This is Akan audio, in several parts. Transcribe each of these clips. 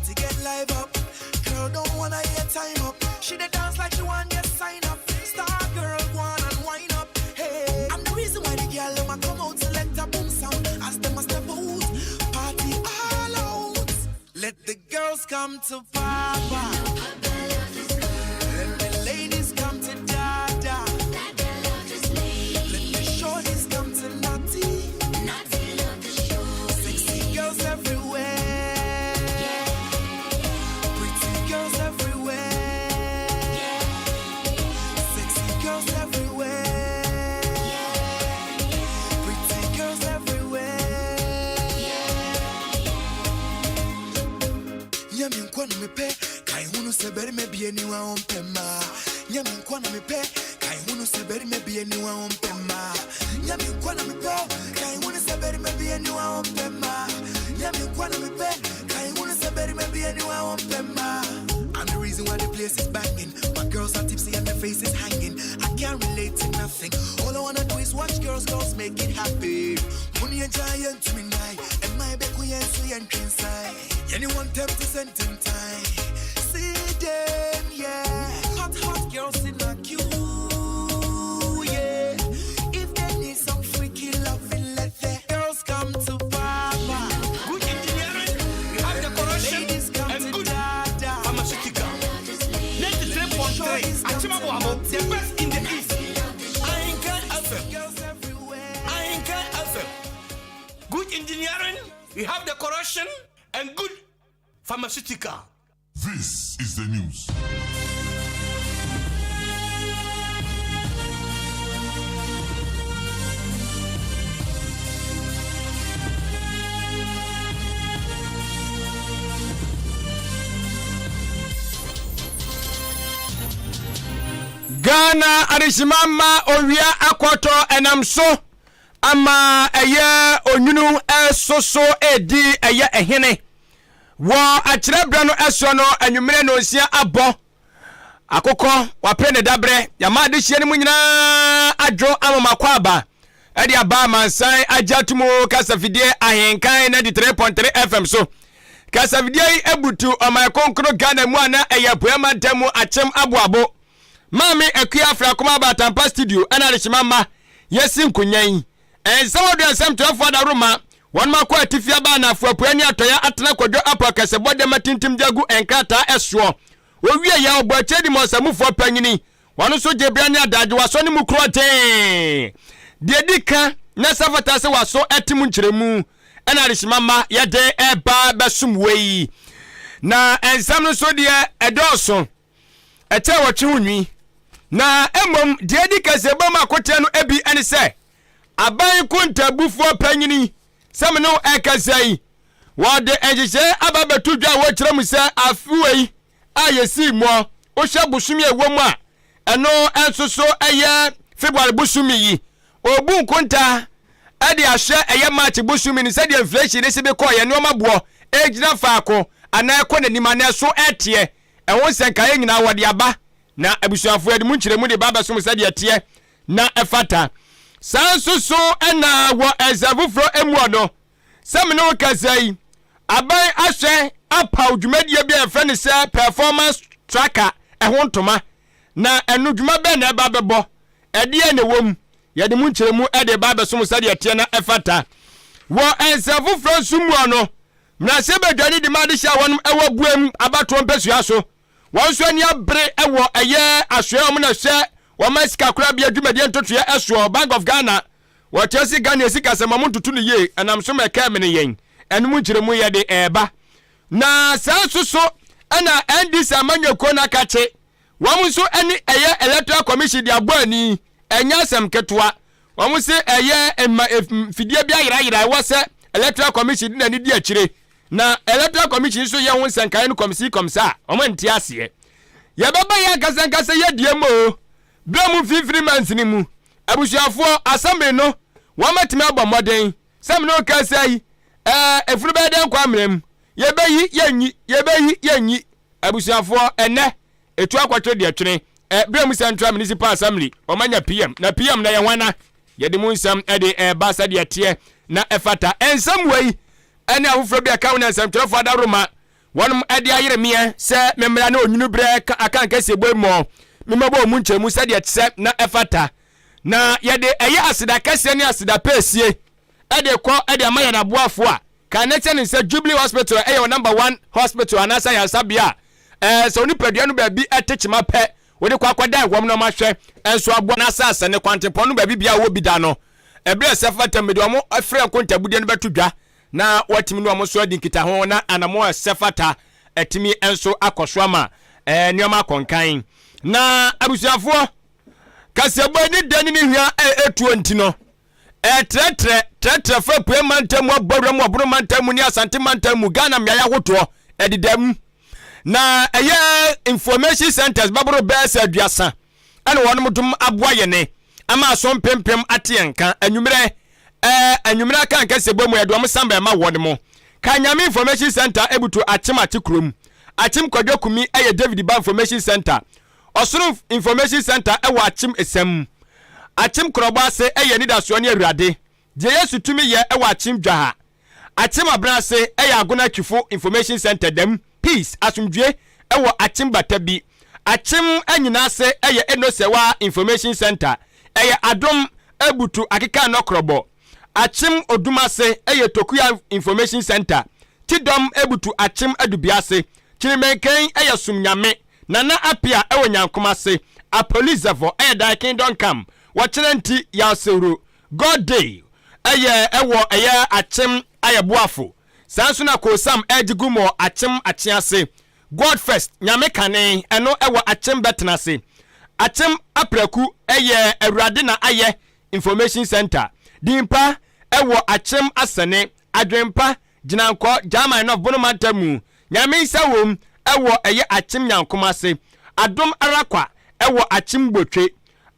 Party get live up. Girl don't wanna hear time up. She dey dance like she want get sign up. Star girl go on and wind up. Hey, I'm the reason why the girl them a come out to let a boom sound as them a step out. Party all out. Let the girls come to papa. Let the ladies come to dada. Let the shorties come to naughty. Sexy girls everywhere. Pretty girls everywhere. Sexy girls everywhere. Pretty girls everywhere. Nyame nkwa na mepɛ kae hunu sɛ barima bi aniwa ɔmpɛ mmaa. Nyame nkwa na mepɛ kae hunu sɛ barima bi aniwa ɔmpɛ mmaa. Nyame nkwa na mepɛ kae hunu sɛ barima bi aniwa ɔmpɛ mmaa. Nyame nkwa na mepɛ kae hunu sɛ barima bi aniwa ɔmpɛ mmaa. I'm the reason why the place is banging. My girls are tipsy and their faces hanging. I can't relate to nothing. All I wanna do is watch girls, girls make it happy. Money and giant to me night. And my back we and so and inside. Anyone tempt to send in time. See them, yeah. Hot, hot girls in my queue, yeah. If they need some freaky loving, let the girls come to papa. Good engineering, we have the corrosion Ladies come and to good dada. pharmaceutical. 93.3, Akyem Aboabo, the best in the East. Ahinkan FM. Girls everywhere. Ahinkan FM. Good engineering, we have the corrosion and good pharmaceutical. This is the news. Ghana adehyema ma owia akɔtɔ ɛnam so ama ɛyɛ onwunu ɛsoso edi ɛyɛ ɛhene wɔ akyerɛberɛ no ɛsoɔ no anwummerɛ no nsia abɔ akokɔ wapere ne daberɛ yɛama adehyeɛ no mu nyinaa adwo amamakɔ aba ɛde aba amansan agye ato mu kasafidie Ahenkan 93.3 FM so. Kasafidie yi abutu ɔman kronkron Ghana mu a na ɛyɛ apueɛ mantam mu Akyem Aboabo. Maame Akua Afrakoma aba Atampa studio ɛna adehyema mma yɛsi nkonya yi. Nsɛm ɔdɔ nsɛmtwerɛfoɔ adaworoma wɔnom akɔ atifi aba anaafoɔ apueɛ ne atɔeɛ atena kwadwo apo akɛsɛbɔ dɛm atintim de agu nkrataa ɛsoɔ. Wɔwie yɛ ɔbɔ akyire di ma ɔsamufoɔ panyini Wɔn nso gye berɛ ne adagyew asɔ ne mu korɔgyee. Deɛ ɛdi ka na ɛsɛ fata sɛ w'aso te mu nkyerɛmu ɛna adehyema mma yɛde ɛba bɛsom wei. Na nsɛm no nso deɛ ɛdɔɔso, ɛkyɛ wɔtwe ho nwi. Na mmom deɛ ɛdi ka sɛ ɛbɔ mu akoteɛ no bi ne sɛ aban kontabufoɔ panyini sɛ me ne wo ɛkasa yi, wɔde nhyehyɛe aba bɛto dwa a wɔkyerɛ mu sɛ afe wei a yɛsii muɔ, wohwɛ bosome a ɛwɔ mu a, ɛno nso so ɛyɛ February bosome yi. Ɔrebu nkonta de ahwɛ ɛyɛ March bosome no sɛdeɛ inflation no si de kɔeɛ, nneɛma boɔ ɛregyina faako anaa ɛkɔ n'anim anaa ɛso ɛreteɛ. Ɛho nsɛnkaeɛ nyinaa wɔde aba na abusuafoɔ yɛde mu nkyerɛmu de ba abɛsom sɛdeɛ ɛteɛ na ɛfata. Saa nso so na wɔ nsɛm foforɔ muɔ no, Sɛ me ne wo kasa yi, aban ahwɛ apaw dwumadie bi a yɛfrɛ no sɛ performance tracker ɛho ntoma. Na ɛno dwuma bɛn na ɛba bɛbɔ? Ɛdeɛn na ɛwɔ mu? Yɛde mu nkyerɛmu de reba abɛsom sɛdeɛ ɛteɛ na ɛfata. Wɔ nsɛm foforɔ nso mu no, mmarahyɛbadwa no di ma adehyeɛ a wɔnom ɛwɔ Buem abatoɔ mpasua so. Wɔn nso ani abere wɔ ɛyɛ asoɛ a wɔn na ɛhwɛ wɔn sikakorabea dwumadie ntotoeɛ ɛsoɔ, Bank of Ghana, Wɔkyerɛ se Ghana sikasɛm a wɔntoto no yie ɛnam so ma ɛkaa mene yɛn. Ɛno mu nkyerɛmu yɛde ɛɛba. Na saa nso so ɛna NDC amanyɔkuo no akakye. Wɔn nso ɛne ɛyɛ Electoral Commission de abɔ ani. Ɛnyɛ asɛm ketewa. Wɔn se ɛyɛ mma mfidie bi ayerayera ɛwɔ sɛ Electoral Commission de n'ani di akyire. Na Electoral Commission nso yɛ ho nsɛnkaeɛ no kɔmsii kɔmsa a, wɔn nte aseɛ. Yɛbɛba yɛn ankasa ankasa yɛdeɛ mu o. Berɛ mu mfimfini mansini mu. Abusuafoɔ, assembly no, wɔn atumi abɔ mmɔden sɛ me ne wo kasa yi, ɛɛ, efunu bɛyɛ dɛn kɔ amena mu? Yɛbɛyi, yɛnyi, yɛbɛyi, yɛnyi. Abusuafoɔ, ɛnnɛ, etu akɔtwe deɛ twene. Ɛ, berɛ mu Central Municipal Assembly, wɔn anya PM, na PM no ɛyɛ hwana? Yɛde mu nsɛm de ɛreba sɛdeɛ ɛteɛ na ɛfata. Nsɛm wei ne afoforɔ bi a ɛka ho na nsɛmtwerɛfoɔ adaworoma. Wɔnom de ayere meɛ sɛ memmra ne onwunu berɛ ka aka nkɛseɛbɔ yi mmɔ memmɛbɔ wɔn mu nkyɛmu sɛdeɛ ɛsɛ na ɛfata. Na yɛde ɛyɛ aseda kɛseɛ ne aseda pɛɛsie de kɔ de ama yɛn aboafoɔ a kan na kyɛ ne sɛ Jubilee Hospital ɛyɛ wɔ number one hospital anaasɛ ayaresabea a ɛɛ sɛ onipadua no baabi ɛte kyema pɛ wode kɔ akɔdan wɔn na wɔahwɛ nso aboa n'asase ne kwantempɔn no baabi bia wɔ bi da no ɛberɛ ɛsɛ fata mede wɔn frɛ nkontabudeɛ no bɛto dwa na wɔatumi ne wɔn nso adi nkitaho na anammɔn a ɛsɛ fata atumi nso akɔ so ama nneɛma akɔ nkan. Na abusuafoɔ, kaseɛbɔ ne dɛ ne ne hwa a ɛtuo nti no, ɛtrɛtrɛ trɛtrɛ fa Apuei mantam mu, abɔ wuram wɔ Bono mantam mu ne Asante mantam mu, Ghana mmeaeɛ ahodoɔ ɛdeda mu. Na ɛyɛ information centers bɛboro bɛyɛ sɛ 30 ɛna wɔnom dom aboa yɛne ama aso mpempem ate yɛn nka anwummerɛ ɛɛ anwummerɛ aka nkɛse bɔ mu yɛde wɔn san bɛma wɔn mo ka Nyame information center ebutu Akyem Akye kurom Akyem Kwadwo Kumi ɛyɛ David Ba information center Ɔsoro information center ɛwɔ Akyem Esam Akyem Korɔbɔ ase ɛyɛ Anidasoɔ ne Awurade Deɛ Yesu tumi yɛ wɔ Akyem Dwaha, Akyem Abena ase yɛ Agona Twifo Information Centre dɛm, Peace, Asomdwie, wɔ Akyem Batabi, Akyem Anyina ase yɛ Enosewa Information Centre, ɛyɛ Adom, Abutu Akeka Nɔkrɔbɔ, Akyem Odum ase yɛ Tokua Information Centre, Tidɔm Abutu Akyem Adubia ase, Kyirimenken yɛ Som Nyame, Nana Apia wɔ Nyankom ase, Apolizɛfɔ yɛ Thy Kingdom Come, Wɔkyerɛ Nti, Yaw Sewro, God Day ɛyɛ ɛwɔ ɛyɛ Akyem Ayɛboafo saa nso na Kosam ɛgye gu mɔ Akyem Akyease God First Nyame Kane ɛno ɛwɔ Akyem Bɛtenase Akyem Apraku ɛyɛ Awurade na Ayɛ Information Center Dinpa ɛwɔ Akyem Asɛne Adwenpa Gyinankɔ German North Bono Mantam mu Nyame Nsa Wom ɛwɔ ɛyɛ Akyem Nyankomase Adom Arakwa ɛwɔ Akyem Botwe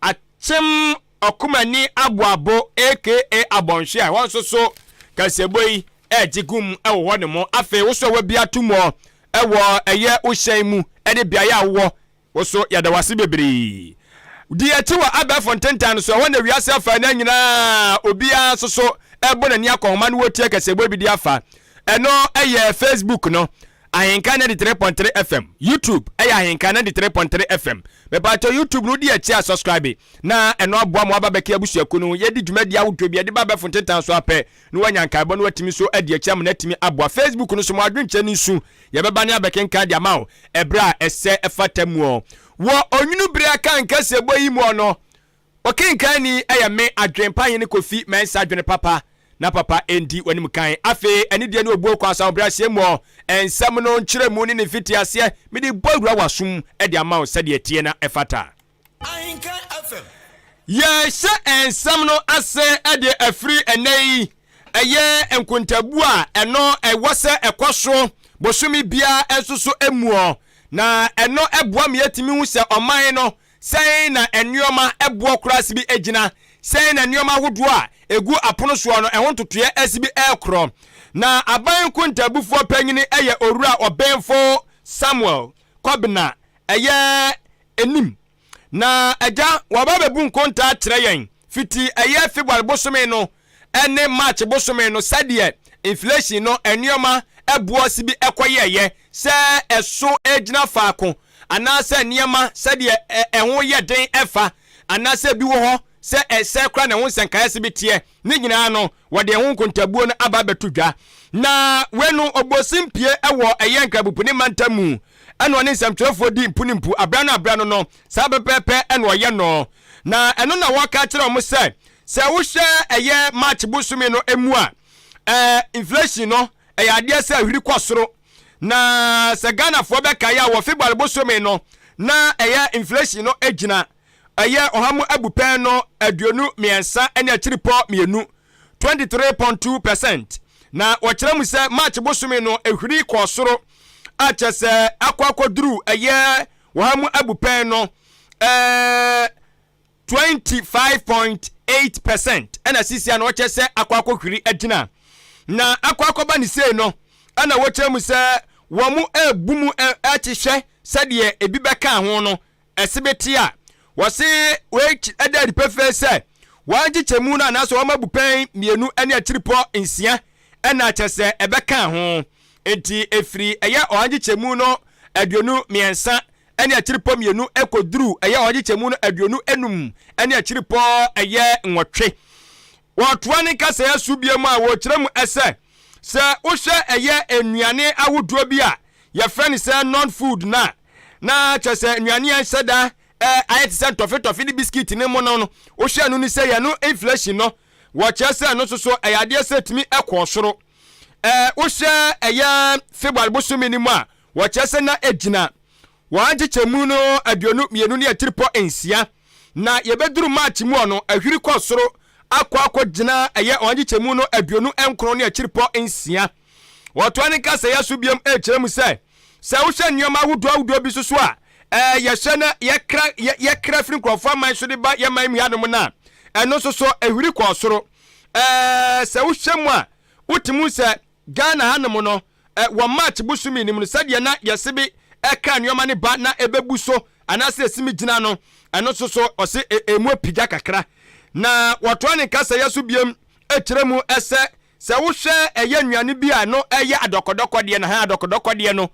Akyem Ɔkomani Aboabo aka Abɔnhwe a ɛhɔ nso so kaseɛbɔ yi regye gu mu wɔ hɔ nom. Afei wo so a woabue ato mu wɔ ɛyɛ wo hyɛn mu ne beaeɛ a wowɔ, wo so yɛda wo ase bebree. Di akyi wɔ abɛɛfo ntentan no so, ɛhɔ na wiase afanan nyinaa obiara nso so rebɔ n'ani akɔnhoma na wɔretie kaseɛbɔ bi de afa. Ɛno yɛ Facebook no. Ahenka 93.3 FM, YouTube ɛyɛ Ahenka 93.3 FM. Mepatɔ YouTube no wodi akyi a subscribe na ɛno aboa ma waba bɛka abusuakuo no ho. Yɛdi dwumadi ahodoɔ bi ɛde ba abɛfo ntentan so apɛ na wanya nkaebɔ na watumi nso adi akyi ama no atumi aboa. Facebook no so mo adwenkyerɛ no nsu yɛbɛba ne abɛkenkan de ama wo ɛberɛ a ɛsɛ ɛfata muɔ. Wɔ onwunu bere aka nkasɛbɔ yi muɔ no, Ɔkenkanni yɛ me adwen pa hene Kofi Mensah dwene papa na papa ndi w'anim kan Afei anidie ne obuo kɔ asawobrɛaseɛ mu ɔ Nsɛm no nkyerɛmu ne ne mfitiaseɛ mede bɔ awura w'asom de ama wo sɛdeɛ ɛteɛ na ɛfata. Ahenkan FM. Yɛrehyɛ nsɛm no ase de afiri ɛnnɛ yi ɛyɛ nkontabuo a ɛno ɛwɔ sɛ ɛkɔ so bosome biara nso so muɔ na ɛno ɛboa ma yɛtumi hu sɛ ɔman no Sɛn na nneɛma boɔ koraa si bi gyina? Sɛn na nneɛma ahodoɔ a ɛgu apono soɔ no ɛho ntotoeɛ asi bi rekorɔ? Na aban nkontabufoɔ panyini yɛ Owura Ɔbenfo Samuel Kɔbena ɛyɛ Anim. Na agya wɔaba abɛbu nkontaa akyerɛ yɛn fiti ɛyɛ February bosome no ne March bosome no sɛdeɛ inflation no nneɛma boɔ si bi kɔyɛeɛ, sɛ ɛso gyina faako anaasɛ nneɛma sɛdeɛ ɛho yɛ den fa anaasɛ bi wɔ hɔ sɛ ɛsɛe koraa na ɛho nsɛnkaeɛ si bi teɛ, ne nyinaa no wɔde ɛho nkontabuo no aba abɛto dwa. Na wei no ɔbɔ simpie wɔ ɛyɛ Nkrabupuni mantam mu ɛna ɔne nsɛmtwerɛfoɔ di mpu ne mpu aberɛ ano aberɛ ano no saa pɛpɛɛpɛ ɛna ɔyɛ no. Na ɛno na wɔka kyerɛ wɔn sɛ Sɛ wohwɛ ɛyɛ March bosome no mu a, ɛɛ inflation no ɛyɛ adeɛ sɛ ahwiri kɔ soro. Na sɛ Ghanafoɔ bɛkae a wɔ February bosome no na ɛyɛ inflation no gyina ɛyɛ ɔha mu abupɛn no 23 ne akyiripɔ mmienu, 23.2 percent. Na wɔkyerɛ mu sɛ March bosome no ehwiri kɔɔ soro a kyerɛ sɛ akɔ akɔduru ɛyɛ ɔha mu abupɛn no ɛɛ 25.8 percent ɛna sisia no ɔkyɛ sɛ akɔ akɔhwiri agyina na akɔ akɔba ne sei no ɛna wɔkyerɛ mu sɛ wɔn mo ɛrebu mu ɛkyehyɛ sɛdeɛ ebi bɛka ho no ɛsebete a wɔse wei ɛda adi pefee sɛ wɔn nkyekyɛmu no anaasɛ wɔn abupɛn mmienu ne akyiripɔ nsia ɛna kyɛ sɛ ɛbɛka ho. Enti ɛfiri ɛyɛ ɔha nkyekyɛmu no 23 ne akyirepɔ mmienu kɔduru ɛyɛ ɔha nkyekyɛmu no 25 ne akyirepɔ ɛyɛ nwɔtwe. Wɔtoa ne nkasɛɛ so bio mu a wɔkyerɛ mu sɛ, sɛ wohwɛ ɛyɛ nnuane ahodoɔ bi a yɛfrɛ no sɛ non-food no a, na kyerɛ sɛ nnuane a ɛnhyɛ da ayɛ te sɛ ntɔfetɔfe ne biskit ne mono no, wohwɛ ɛno no sɛ yɛ no inflation no, wɔkyerɛ sɛ ɛno nso so ɛyɛ adeɛ sɛ ɛtumi kɔɔ soro. Wohwɛ ɛyɛ February bosome no mu a, wɔkyerɛ sɛ na ɛgyina wɔn nkyekyɛmu no 22 ne akyiripɔ nsia, na yɛbɛduru March mu ɔ no, ahwiri kɔ soro akɔ akɔgyina ɛyɛ wɔn nkyekyɛmu no 29 ne akyiripɔ nsia. Wɔtoa ne nkasɛeɛ so biom rekyerɛ mu sɛ, sɛ wohwɛ nneɛma ahodoɔ ahodoɔ bi nso so a yɛhyɛ na yɛkra yɛkra firi nkurɔfoɔ aman so de ba yɛn man mu hanom no a, ɛno nso so ahwiri kɔɔ soro. Sɛ wohwɛ mu a, wotumi hu sɛ Ghana hanom no, wɔ March bosome no mu no, sɛdeɛ na yɛse bi ɛkra nneɛma no ba na ɛbɛbu so anaasɛ ɛsimi gyina no, ɛno nso so ɔse ɛmu apigya kakra. Na wɔtoa ne nkasɛeɛ so biom kyerɛ mu sɛ, sɛ wohwɛ ɛyɛ nnuane bi a ɛno ɛyɛ adɔkɔdɔkɔdeɛ no, ha adɔkɔdɔkɔdeɛ no,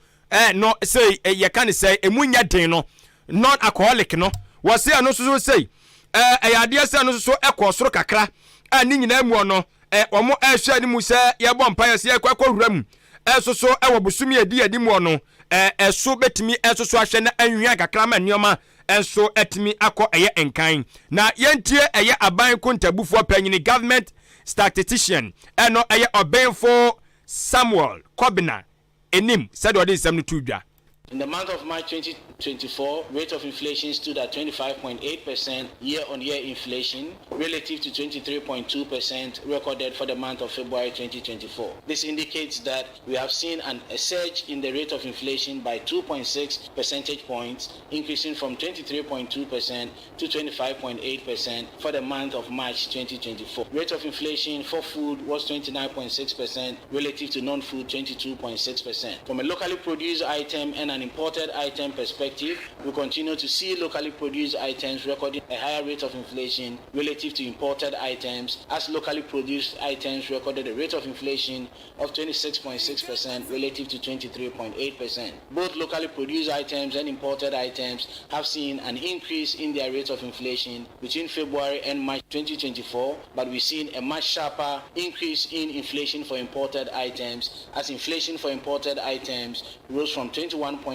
no sei yɛka ne sɛ ɛmu nyɛ den no, non-alcoholic no, wɔse ɛno nso so sei ɛyɛ adeɛ sɛ ɛno nso so ɛkɔɔ soro kakra a ne nyinaa mu no wɔn ɛrehwɛ anim sɛ yɛbɔ mpaeɛ sɛ yɛkɔ akɔwura mu ɛso so ɛwɔ bosome a ɛdi anim no ɛso bɛtumi ɛso so ahwɛ na anwia kakra ma nneɛma ɛnso ɛtumi akɔ ɛyɛ nkan. Na yɛntie ɛyɛ aban kontabufoɔ panyini, government statistician, ɛno ɛyɛ Ɔbenfo Samuel Kobina Anim, sɛdeɛ ɔde nsɛm no too dwa. In the month of March 2024, rate of inflation stood at 25.8% year-on-year inflation relative to 23.2% recorded for the month of February 2024. This indicates that we have seen an, a surge in the rate of inflation by 2.6 percentage points, increasing from 23.2% to 25.8% for the month of March 2024. Rate of inflation for food was 29.6% relative to non-food 22.6%. From a locally produced item and an imported item perspective, we continue to see locally produced items recording a higher rate of inflation relative to imported items, as locally produced items recorded a rate of inflation of 26.6% relative to 23.8%. Both locally produced items and imported items have seen an increase in their rate of inflation between February and March 2024, but we've seen a much sharper increase in inflation for imported items, as inflation for imported items rose from 21.1%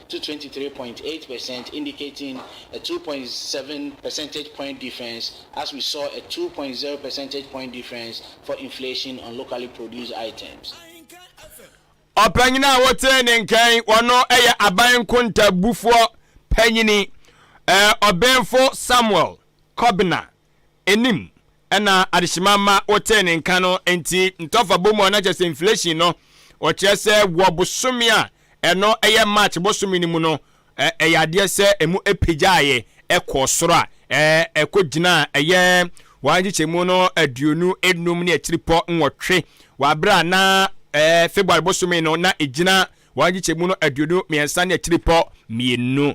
to 23.8%, indicating a 2.7 percentage point difference, as we saw a 2.0 percentage point difference for inflation on locally produced items. Ɔpanyin a wotee ne nkan wɔno yɛ aban nkontabufoɔ panyini, Ɔbenfo Samuel Kobena Anim na adehyema ma wotee ne nka no nti ntɔfa bɔ mu a na kyerɛ sɛ inflation no wɔkyerɛ sɛ wɔ bosome a ɛno yɛ March bosome no mu no ɛyɛ adeɛ sɛ ɛmu pagyaeɛ kɔɔ soro a ɛkɔ gyinaa ɛyɛ wɔn nkyekyɛmu no 25 ne akyiripɔ nwɔtwe wɔ aberɛ a na February bosome no na ɛgyina wɔn nkyekyɛmu no 23 ne akyiripɔ mmienu.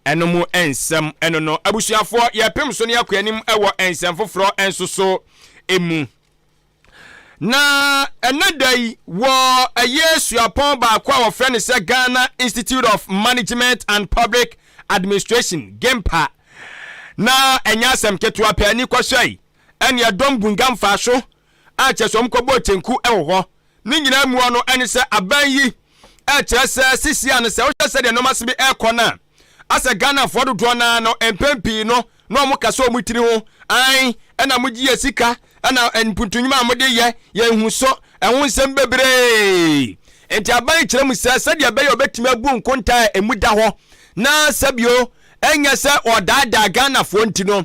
Ɛno mu nsɛm ɛno no abusuafoɔ yɛpem so ne akɔ anim wɔ nsɛm foforɔ nso so mu. Na ɛnɛ da yi wɔ ɛyɛ suapɔn baako a wɔfrɛ no sɛ Ghana Institute of Management and Public Administration, GIMPA, na ɛnyɛ asɛm ketewa pɛ ani kɔhwɛe ɛne ɛdɔm bunga mfaaso a kyerɛ sɛ wɔkɔbɔɔ kyenku wɔ hɔ. Ne nyinaa mua no ne sɛ aban yi ɛkyerɛ sɛ sisi a no sɛ wohwɛ sɛdeɛ nneɛma se bi ɛrekɔ no a, asɛ Ghanafoɔ dodoɔ no ara no mpɛn pii no na wɔn kasa wɔn tiri ho, ae ɛna mogye yɛ sika ɛna mpuntunnwuma a mode yɛ yɛn hu so ɛho nsɛm bebree. Nti aban yi kyerɛ mu sɛ sɛdeɛ ɛbɛyɛ ɔbɛtumi abu nkonta a ɛmu da hɔ na sɛbio ɛnyɛ sɛ ɔdaadaa Ghanafoɔ nti no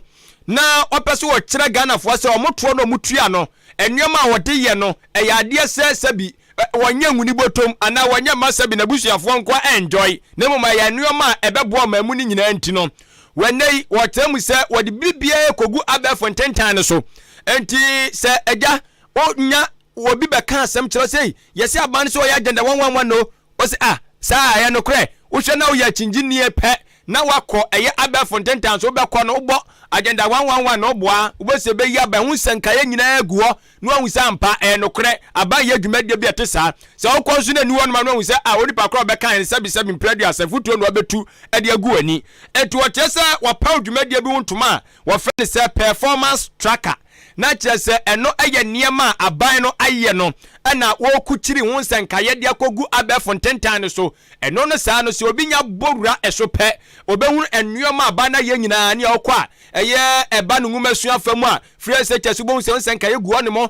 na ɔpɛ sɛ ɔkyerɛ Ghanafoɔ sɛ wɔn toɔ no wɔn tua no nneɛma a wɔde yɛ no ɛyɛ adeɛ sɛ sɛbi wɔnyɛ nguni bɔtɔm anaa wɔnyɛ mma sɛbi n'abusuafoɔ nkoa enjoy na mmom ɛyɛ nneɛma a ɛbɛboa ɔman mu no nyinaa nti no wɔnnɛ yi wɔkyerɛ mu sɛ wɔde biribiara kɔgu abɛɛfo ntentan no so. Nti sɛ agya onya obi bɛka asɛm kyerɛ sɛ yɛsɛ aban no sɛ ɔyɛ agenda 111 no, ɔsɛ ah saa ɛyɛ nokorɛ, wohwɛ na woyɛ akyingyinnie pɛ. na wakɔ ɛyɛ abɛɛfo ntentan so. Wobɛkɔ no, wobɔ Agenda 111 na woboa wobɛsɛ bɛyi aba ɛho nsɛnkaeɛ nyinaa agu hɔ na wahu sɛ ampa ɛyɛ nokorɛ aban yɛ dwumadie bi a ɛte saa. Sɛ wokɔ nso na ɛni hɔ nom a, na wahu sɛ a onipa korɔ a ɔbɛka yɛn sɛbesɛbe mprɛ 30 fotuo na wabɛtu de agu w'ani. Enti wɔkyerɛ sɛ wɔpaw dwumadie bi ho ntoma a wɔfrɛ no sɛ performance tracker, na kyerɛ sɛ ɛno yɛ nneɛma a aban no ayɛ no na wɔrekukyiri ho nsɛnkaeɛ de akɔgu abɛɛfo ntentan no so. Ɛno no saa no, sɛ obi nya bɔ wura so pɛ, ɔbɛhunu nneɛma a aban no ayɛ nyinaa. Nea ɔkɔ a ɛyɛ ɛba no nwomasua fa mu a, free SHS, wobɛhu sɛ nsɛnkaeɛ gu hɔ nom,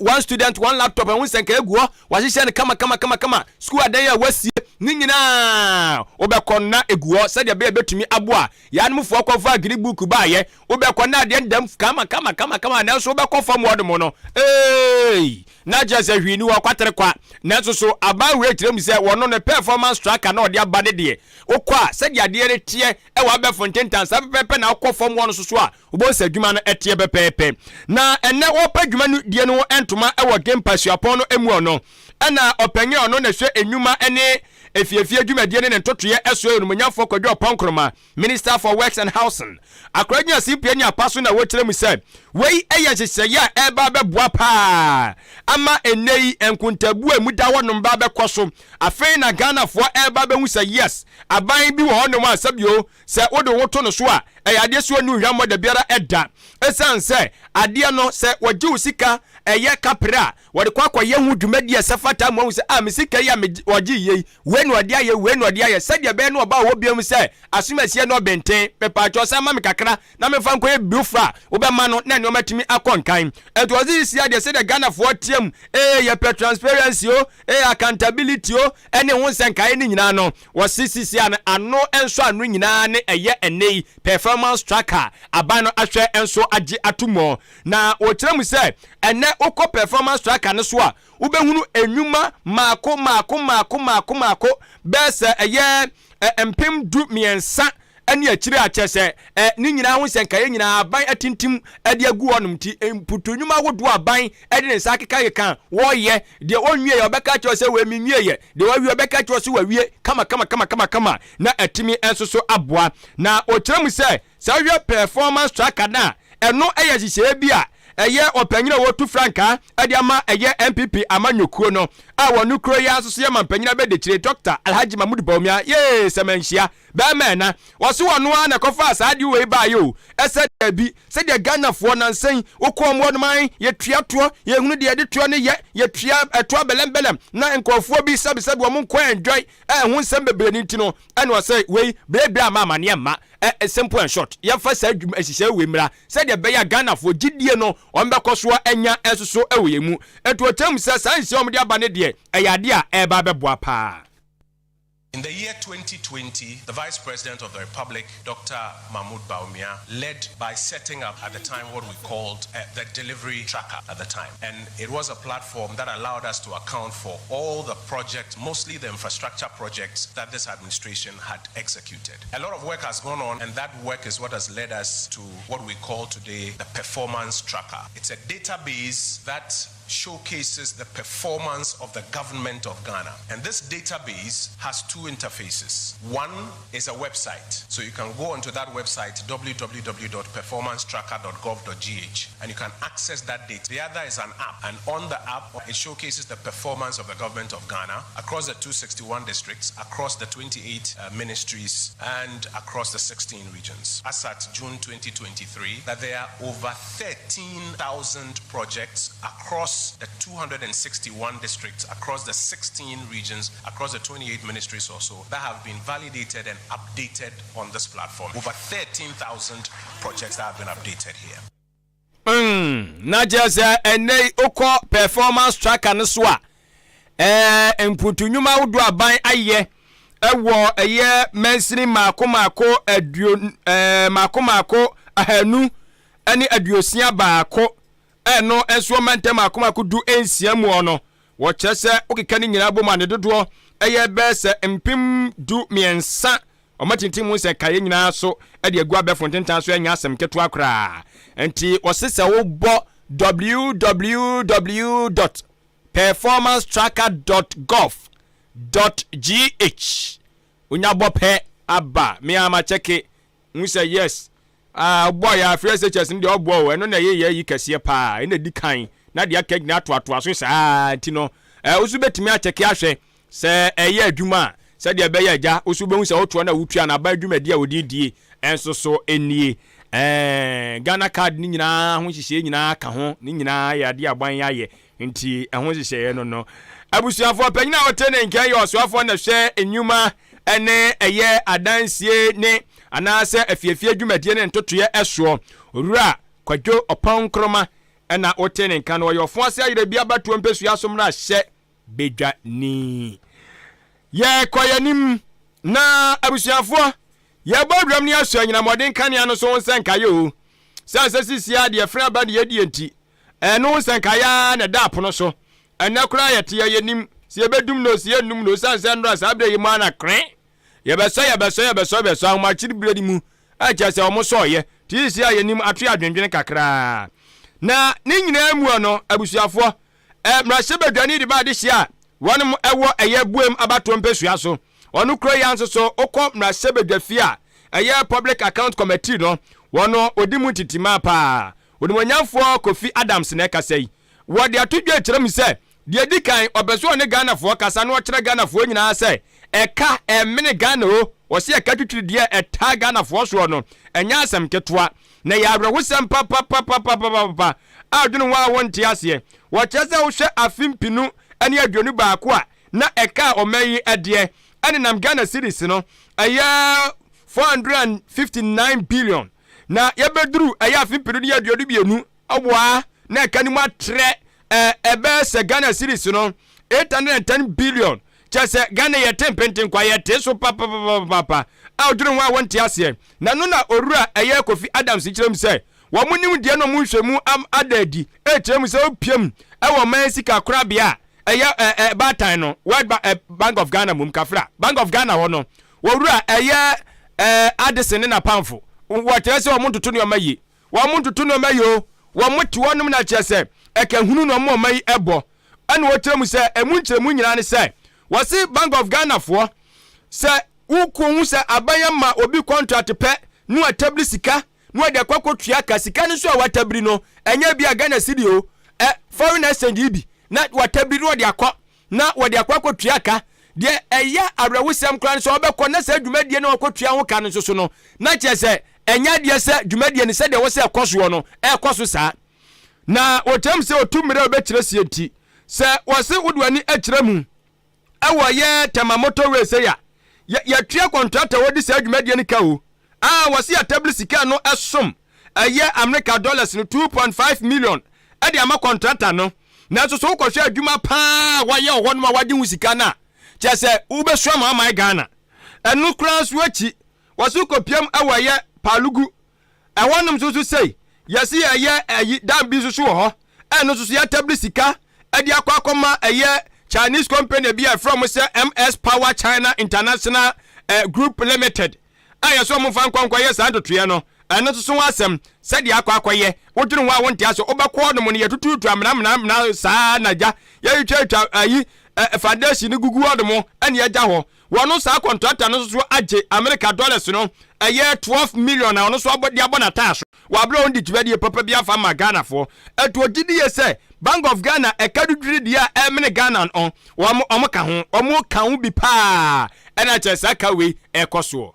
one student one laptop, ɛho nsɛnkaeɛ gu hɔ, wɔahyehyɛ no kama kama kama kama, sukuu adan a wɔasie ne nyinaa wobɛkɔ no na ɛgu hɔ sɛdeɛ ɛbɛyɛ bɛtumi aboa yɛanomfoɔ kɔfa green book baayɛ. Wobɛkɔ na adeɛ ndam kama kama kama kama, nanso wobɛkɔ fam hɔ nom no, ee, na kyerɛ sɛ hwee ni hɔ, kwatere kwa. Nanso so aban wei kyerɛ mu sɛ wɔno ne performance tracker na ɔde aba ne deɛ, wokɔ a sɛdeɛ adeɛ no teɛ ɛwɔ abɛfo ntentan saa pɛpɛɛpɛ na wokɔ fam hɔ no so so a, wobɛhu sɛ adwuma no teɛ pɛpɛɛpɛ. Na ɛnnɛ wɔrepɛ adwuma no die no ho ntoma wɔ Gimpa suapɔn no mu ɔno ɛna ɔpanyin a ɔno na ɛhwɛ nnwuma ne efiefie dwumadie ne ne ntotoeɛ ɛsoɛ, Onimonyamfoɔ Kwadwo Ɔpɔn Nkrumah, Minister for Works and Housing, Akora gyina simpie ne apa so na wɔkyerɛ mu sɛ wei yɛ nhyehyɛeɛ a ɛreba abɛboa paa ama ɛnnɛ yi nkontabuo a emu da hɔnom ba abɛkɔ so. Afei na Ghanafoɔ ɛreba abɛhu sɛ yes, aban bi wɔ hɔnom a sɛbio sɛ wode wo ho to no so a, ɛyɛ adeɛ sɛ ɔnni wo hwammɔ dabiara da. Ɛsiane sɛ adeɛ no sɛ wɔgye wo sika ɛyɛ kaprɛ a, wɔde kɔ akɔyɛ ho dwumadie a ɛsɛ fata ama wahu sɛ ah, me sika yi a wɔgye yei, wei na ɔde ayɛ, wei na ɔde ayɛ, sɛdeɛ ɛbɛyɛ na ɔba a ɔwɔ biam sɛ asomasie na ɔbenten, mepaakyɛw san ma me kakra na memfa nkɔyɛ biribi foforɔ a wobɛma no na nneɛma atumi akɔ nkan. Ɛnti ɔse sisi adeɛ sɛdeɛ Ghanafoɔ team ee yɛpɛ transparency o, ee accountability o, ɛne ho nsɛnkaeɛ no nyinaa no, wɔse sisi a no ano nsɔ ano nyinaa ne ɛyɛ ɛnnɛ yi performance tracker a aban no ahwɛ nso agye ato mu. Na wɔkyerɛ mu sɛ ɛnnɛ wokɔ performance tracker no so a, wobɛhunu nnwuma mmaako mmaako mmaako mmaako mmaako bɛyɛ sɛ ɛyɛ 13,000 ne akyire a kyerɛ sɛ ne nyinaa ho nsɛnkaeɛ nyinaa aban atintim de agu hɔnom. Nti mputu nnwuma ahodoɔ aban de ne nsa akekakeka wɔyɛ, deɛ ɔnwieɛ ɔbɛka akyerɛ sɛ wei menwieɛ, deɛ wawie ɔbɛka akyerɛ sɛ wawie kama kama kama kama kama na atumi nso so aboa. Na ɔkyerɛ mu sɛ sɛ wohwɛ performance tracker no a, ɛno yɛ nhyehyɛeɛ bi a ɛyɛ ɔpanyin a wɔtu frankaa de ama ɛyɛ NPP amanyɔkuo no a wɔn kuro yi ara nso so yɛ mampanyin abɛdikyire Dɔkta Alhaji Mahmood Bawumia, yee sɛ manhyia bɛrima ɛna wɔse wɔno ara na ɛkɔfaa saa adeɛ wei baeɛ o, ɛsɛ daabi sɛdeɛ Ghanafoɔ nansa yi wokɔ wɔn hɔnom ae yɛtua toɔ, yɛhunu deɛ yɛde toɔ no yɛ, yɛtua ɛtoɔ bɛlɛmbɛlɛm na nkurɔfoɔ bi sɛbesɛbe wɔn nkɔ enjoy ɛho nsɛm bebree no nti no ɛna ɔsɛ wei berebere ama amaneɛ mma. Ɛ simple and short, yɛmfa saa dwuma nhyehyɛe wei mmra sɛdeɛ ɛbɛyɛ a Ghanafoɔ gyidie no wɔn bɛkɔ so anya nso so wɔ yɛn mu. Nti ɔkyerɛ mu sɛ saa nhyehyɛe a wɔde aba no deɛ ɛyɛ adeɛ a ɛreba abɛboa paa. In the year 2020, the Vice President of the Republic, Dr. Mahmoud Bawumia, led by setting up at the time what we called the delivery tracker at the time. And it was a platform that allowed us to account for all the projects, mostly the infrastructure projects that this administration had executed. A lot of work has gone on, and that work is what has led us to what we call today the performance tracker. It's a database that showcases the performance of the government of Ghana. And this database has two interfaces. One is a website. So you can go onto that website, www.performancetracker.gov.gh, and you can access that data. The other is an app. And on the app, it showcases the performance of the government of Ghana across the 261 districts, across the 28 ministries, and across the 16 regions. As at June 2023, that there are over 13,000 projects across the 261 districts, across the 16 regions, across the 28 ministries or so, that have been validated and updated on this platform. Over 13,000 projects that have been updated here. Na kyerɛ sɛ ɛnnɛ yi wokɔ performance tracker no so a, ɛɛ mputu nnwuma ahodoɔ aban ayɛ ɛwɔ ɛyɛ mansini mmaako mmaako aduo ɛɛ mmaako mmaako 261, ɛno nso ɔmantam mmaako mmaako 16 mu no, wɔkyerɛ sɛ wokeka ne nyinaa bom a, ne dodoɔ ɛyɛ bɛyɛ sɛ 13,000. Ɔmatintim mu sɛ kaeɛ nyinaa so de agu abɛfo ntentan so, ɛnyɛ asɛm ketewa koraa. Nti wɔse sɛ wobɔ www.performancetracker.gov.gh, wonya bɔ pɛ. aba. Me ara makyɛke hu sɛ yes, ah, ɔbɔ yɛ a, free SHS no deɛ ɔboa o, ɛno na ɛyɛ yɛ ayi kɛseɛ paa, ɛno na ɛdi kan, na deɛ aka nyinaa atoatoa so saa, nti no, eh, wo nso bɛtumi akyɛke ahwɛ sɛ ɛyɛ adwuma a, sɛdeɛ ɛbɛyɛ agya, wo nso wobɛhu sɛ wotoɔ no a wotua no aban dwumadi a wɔde die nso so nie. Eh, Ghana card no nyinaa ho nhyehyɛeɛ nyinaa ka ho, ne nyinaa yɛ adeɛ a aban ayɛ, nti ɛho nhyehyɛeɛ no no. Abusuafoɔ, panyin a ɔte ne nkyɛn yɛ ɔsoafoɔ na hwɛ nnwuma ne ɛyɛ adansie ne anaasɛ afiefie dwumadie ne ntotoeɛ soɔ, Owura Kwadwo Ɔpɔn Nkrumah na wote ne nka no. Ɔyɛ Ɔfoase Ayerɛbi Abatoɔ Mpɛsua so mmarahyɛ badwani. Yɛkɔ yɛn anim na abusuafoɔ, yɛbɔ awuram ne asɔ anyinamɔden kanea no so ho nsɛnkaeɛ o. Sɛ sɛ sisi a deɛ frɛ aba ne yɛdie nti, ɛno ho nsɛnkaeɛ ara na ɛda apono so. Ɛnnɛ koraa yɛte a yɛnnim sɛ yɛbɛdum no o, sɛ yɛnnum no o, ɛsiane sɛ nnora saa berɛ yi mu ara na kren yɛbɛsɔ yɛbɛsɔ yɛbɛsɔ yɛbɛsɔ ahomakyiri berɛ no mu a kyerɛ sɛ wɔn sɔɔyɛ te sisi a yɛnim ato yɛ adwendwene kakraa. Na ne nyinaa mu no abusuafoɔ, ɛ mmarahyɛbadwani de ba adehyeɛ a wɔnom ɛwɔ ɛyɛ buem abatoɔ mpɛsua so. Ɔno kuro yi ara nso so wokɔ mmarahyɛbadwafie a ɛyɛ Public Account Committee no wɔn ɔdi mu ntitimaa paa. Onimuonyamfoɔ Kofi Adams na ɛkasa yi. Wɔde ato dwa kyerɛ mu sɛ, deɛ ɛdi kan, ɔpɛ sɛ ɔne Ghanafoɔ kasa na ɔkyerɛ Ghanafoɔ nyinaa sɛ, ɛka ɛmene Ghana o, ɔse ɛka twitwiri deɛ ɛtaa Ghanafoɔ soɔ no, ɛnyɛ asɛm ketewa, na ɛyɛ awerɛhosɛm papapapapapapa a dwene ho a wonte aseɛ. Wɔkyerɛ sɛ wohwɛ afe mpinu ne 21 a na ɛka a ɔman yi deɛ ɛnenam Ghana cedis no, ɛyɛ 459 billion, na yɛbɛduru ɛyɛ afe mpinu ne 22 Ɔboa na ɛka no mu atrɛ ɛ ɛbɛyɛ sɛ Ghana cedis no 810 billion kyerɛ sɛ Ghana yɛte mpentenkwa yɛte so papapapapa a ɔdwene ho a wɔnte aseɛ na no na owura ɛyɛ Kofi Adams kyerɛ mu sɛ wɔn nimdeɛ na wɔn nhwɛmu am ada adi ɛkyerɛ mu sɛ opiam ɛwɔ ɔman sika korabea a ɛyɛ ɛ ɛ baatan no World ba ɛ Bank of Ghana mum kafra Bank of Ghana hɔ no wɔwura ɛyɛ ɛ Addison ne n'apamfo wɔkyerɛ sɛ wɔn ntoto nneɛma yie. Wɔn ntoto nnoɔma yi o, wɔn te hɔ nom na kyerɛ sɛ ɛka hunu na wɔn ɔma yi ɛbɔ. Ɛna wɔkyerɛ mu sɛ ɛmu nkyerɛmu nyinaa ne sɛ wɔse Bank of Ghana foɔ sɛ wo kɔ hu sɛ aban ama obi contract pɛ na watabiri sika na wɔde akɔ akɔ tua ka, sika no nso a watabiri no ɛnyɛ bi a Ghana cedi o, ɛ foreign exchange yi bi na watabiri na wɔde akɔ na wɔde akɔ akɔtua ka. Deɛ ɛyɛ awerɛhosɛm koraa ne sɛ wɔbɛkɔ na saa dwumadie no a wɔkɔtua ho ka no nso so no, na kyerɛ sɛ ɛnyɛ adeɛ sɛ dwumadie no sɛdeɛ ɛwɔ sɛ ɛkɔ soɔ no, ɛrekɔ so saa. Na wɔkyerɛ mu sɛ ɔtu mmerɛ a ɔbɛkyerɛ sie nti, sɛ wɔse wode w'ani kyerɛ mu wɔ yɛ Tema motorway sei a, yɛ yɛtua kɔntrata a wɔdi saa dwumadie no ka o. Ah, wɔse yɛatabiri sika no ɛsom ɛyɛ Amerika dollars no 2.5 million ɛde ama kɔntrata no. Nanso so wokɔhwɛ adwuma paa a wɔayɛ wɔ hɔnom a wɔagye ho sika no a, kyerɛ sɛ wobɛsua ma aman Ghana. Ɛno koraa nso akyi, wɔse wokɔpiam ɛwɔ ɛyɛ Palugu ɛhɔnom nso so sei, yɛse yɛyɛ ɛyi dam bi nso so wɔ hɔ, ɛno nso so yɛatabiri sika ɛde akɔ akɔma ɛyɛ Chinese company bi a ɛfrɛ wɔn sɛ MS Power China International eh, Group Limited. a yɛsɛ wɔn mfa nkɔ nkɔyɛ saa ntotoeɛ no, ɛno nso so ho asɛm, sɛdeɛ akɔ akɔyɛ, wodwene ho a wonte ase, wobɛkɔ hɔ nom no yɛtututu amena amena amena saa na gya, yɛtwitwatwa ayi ɛ foundation no gugu hɔ nom ɛne agya hɔ. Wɔno saa kɔntrata no nso so agye America dollars no ɛyɛ 12 million a ɔno nso abɔ de abɔ n'ataaso wɔ abere a ɔndi dwumadie papa bi afa ma Ghanafoɔ. Ɛto ɔgye die sɛ Bank of Ghana ɛka dudwiri deɛ a ɛmene Ghana no wɔn wɔn ka ho, wɔn ka ho bi paa ɛna kyerɛ saa ka wei ɛkɔ soɔ.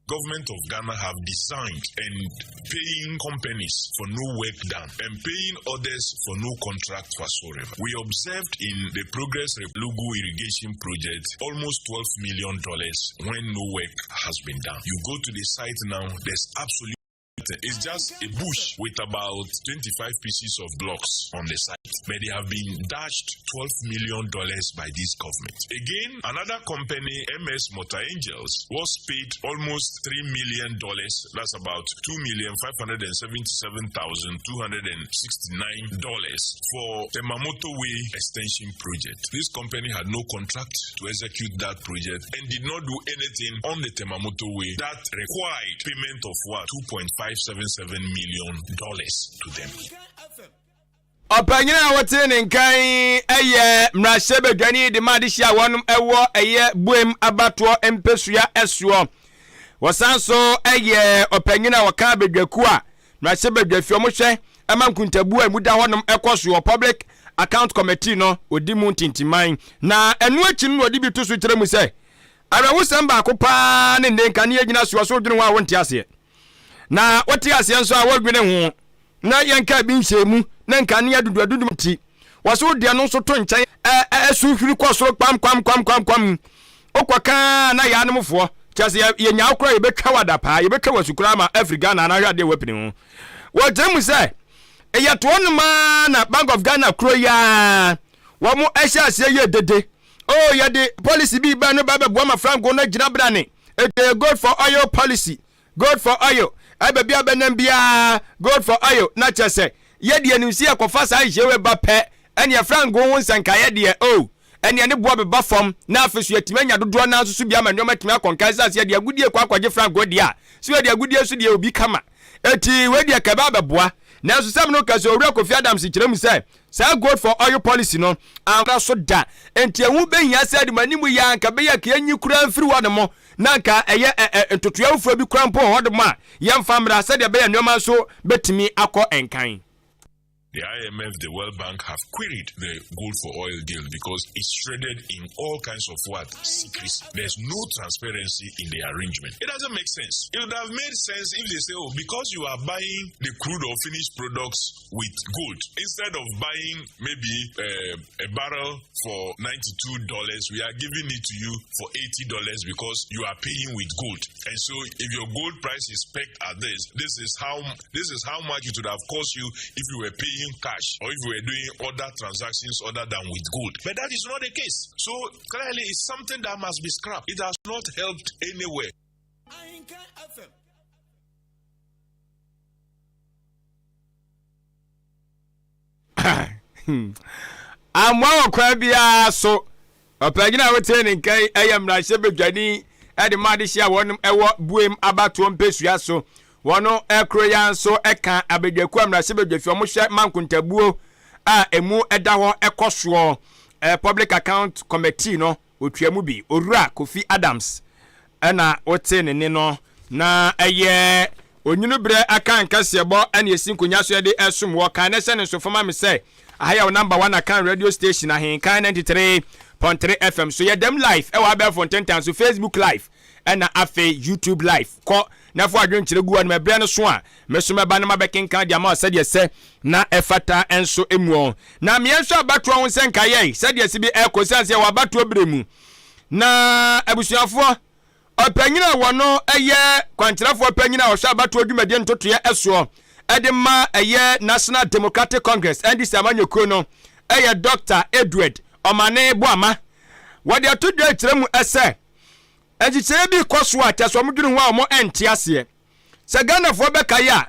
Government of Ghana have designed and paying companies for no work done and paying others for no contract whatsoever. We observed in the Progress Lugu irrigation project almost $12 million when no work has been done. You go to the site now, there's absolutely it's just a bush with about 25 pieces of blocks on the site. But they have been dashed $12 million by this government. Again, another company, MS Motor Angels, was paid almost $3 million. That's about $2,577,269 for the Mamoto Way extension project. This company had no contract to execute that project and did not do anything on the Tema Motorway that required payment of what? $2.577 million to them. Ɔpanyin a wɔtee ne nka yi yɛ mmarahyɛbadwani de ma adehye a wɔnom wɔ ɛyɛ Buem abatoɔ mpesua soɔ. Wɔsan nso yɛ ɔpanyin a ɔka abadwakuo a mmarahyɛbadwafie wɔhwɛ ma nkuntabuo a emu da hɔnom kɔ soɔ, Public Account Committee no, ɔdi mu ntintiman. Na ɛno akyi no na ɔde bi to so kyerɛ mu sɛ, awerɛhosɛm baako pa ara ne nnɛ nkanea gyina soɔ, so wodwene ho a wonte aseɛ. Na wote aseɛ nso a wodwene ho na yɛnkaa bi nhyɛɛ mu na nkanea duduadudum nti, wɔse wo deɛ no nso to nkyɛn ɛ ɛ ɛso hwiri kɔ soro kwam kwam kwam kwam kwam. Wokɔ ka a na yɛanomfoɔ, kyerɛ sɛ yɛnya wo koraa yɛbɛtwa wo adapaa, yɛbɛtwa wo asu koraa ma afiri Ghana anaa hwɛ adeɛ a woapini ho. Wɔkyerɛ mu sɛ, ɛyɛ toɔ nom ara na Bank of Ghana kuro yi ara wɔn hyɛ aseɛ yɛ dede. Oh, yɛde policy bi ba no ba bɛboa ma franco no agyina brane. Ɛyɛ gold for oil policy. Gold for oil, ɛ baabi a bɛnam biara gold for oil, na kyerɛ sɛ yɛ deɛ nim sɛ yɛkɔfa saa nhyehyɛe wei ba pɛ, ɛneɛ frango ho nsɛnkaeɛ deɛ oh, ɛneɛ ne boɔ beba fam, na afei so yɛatumi anya dodoɔ no ara nso so bi ama nneɛma atumi akɔ nkan, ɛsiane sɛ yɛde agodie kɔ akɔgye frango deɛ a, sɛ yɛde agodie nso deɛ obi kama, enti wei deɛ kɛbɛ abɛboa. Nanso sɛ me no ka sɛ Owura Kofi Adams kyerɛ mu sɛ saa gold for oil policy no ammra so da, enti ɛho bɛhia sɛ animanimu yi ara anka bɛyɛ anka yɛnyi koraa mfiri hɔ nom, na anka ɛyɛ ɛ ɛ ntotoeɛ afoforɔ bi koraa mpo wɔ hɔ nom a yɛmfa mmra sɛdeɛ ɛbɛyɛ nneɛma nso bɛtumi akɔ nkan. The IMF, the World Bank have queried the gold for oil deal because it's shredded in all kinds of what? Secrecy. There's no transparency in the arrangement. It doesn't make sense. It would have made sense if they say, oh, because you are buying the crude or finished products with gold, instead of buying maybe uh, a barrel for $92, we are giving it to you for $80 because you are paying with gold. And so if your gold price is pegged at this, this is how this is how much it would have cost you if you were paying cash or if you were doing other transactions other than with gold. But that is not the case. So clearly it's something that must be scrapped. It has not helped anywhere. Amoa wɔ kwan biara so. Ɔpanyin a wotee ne nka yi yɛ mmarahyɛbadwani de ma adehye a wɔnom wɔ Buem abatoɔ mpesua so. Wɔn koro yi ara nso ka abadwakuo a mmarahyɛbadwafie a wɔhwɛ ma nkontabuo a emu da hɔ kɔ soɔ, Public Account Committee no. Ɔtua mu bi. Owura Kofi Adams na wote ne nne no. Na ɛyɛ onwunu berɛ Akan kaseɛbɔ na ɛsi nkonya so yɛde ɛsom wɔ kan na hyɛ ne nso fa ma me sɛ aha yɛ wo number one Akan radio station Ahenkan 93.3 FM so yɛdam live ɛwɔ abɛɛfo ntentan so Facebook live ɛna afei YouTube live kɔ na fa w'adwenkyerɛ gu hɔ nom ɛberɛ no so a me so mɛba na mabɛkenkan de ama wo sɛdeɛ ɛsɛ na ɛfata nso muɔ. Na meɛ nso abatoɔ ho sɛ nkaeɛ sɛdeɛ ɛsi bi ɛkɔ ɛsiane sɛ yɛwɔ abatoɔ berɛ mu. Na abusuafoɔ, ɔpanyin a wɔno ɛyɛ kwankyerɛfoɔ panyin a ɔhwɛ abatoɔ dwumadie ntotoeɛ ɛsoɔ ɛde ma ɛyɛ National Democratic Congress, NDC amanyɔkuo no ɛyɛ Dr. Edward Omane Boamah. Wɔde ato dwa ɛkyerɛ mu ɛsɛ Nhyehyɛeɛ bi rekɔ so a kyerɛ sɛ wɔdwene ho a wɔnte aseɛ. Sɛ Ghanafoɔ bɛkae a,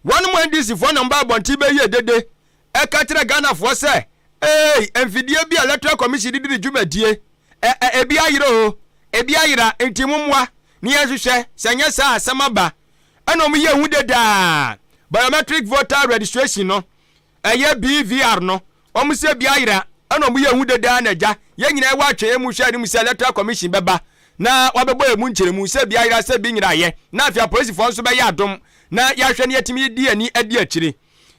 wɔnom NDC foɔ na wɔba abɔnten bɛyie dede ɛka kyerɛ Ghanafoɔ sɛ eei mfidie bi a Electoral Commission de di ne dwumadie ɛ ɛ ebi ayera oo, ebi ayera nti mommoa ne yɛnhwehwɛ sɛ nyɛ saa a asɛm aba. Ɛna wɔyɛɛ ho dede a Biometric Voter Registration no ɛyɛ BVR no, wɔn sɛ bi ayera ɛna wɔn yɛ hu dedaa na agya yɛn nyinaa ɛwɔ atwɛn mu hwɛ anim sɛ electoral commission bɛba na wabɛbɔ yɛn mu nkyerɛmu sɛ bi ayera sɛ bi nyeraeɛ na afei apolisifoɔ nso bɛyɛ adom na yɛahwɛ na yɛatumi di ani adi akyire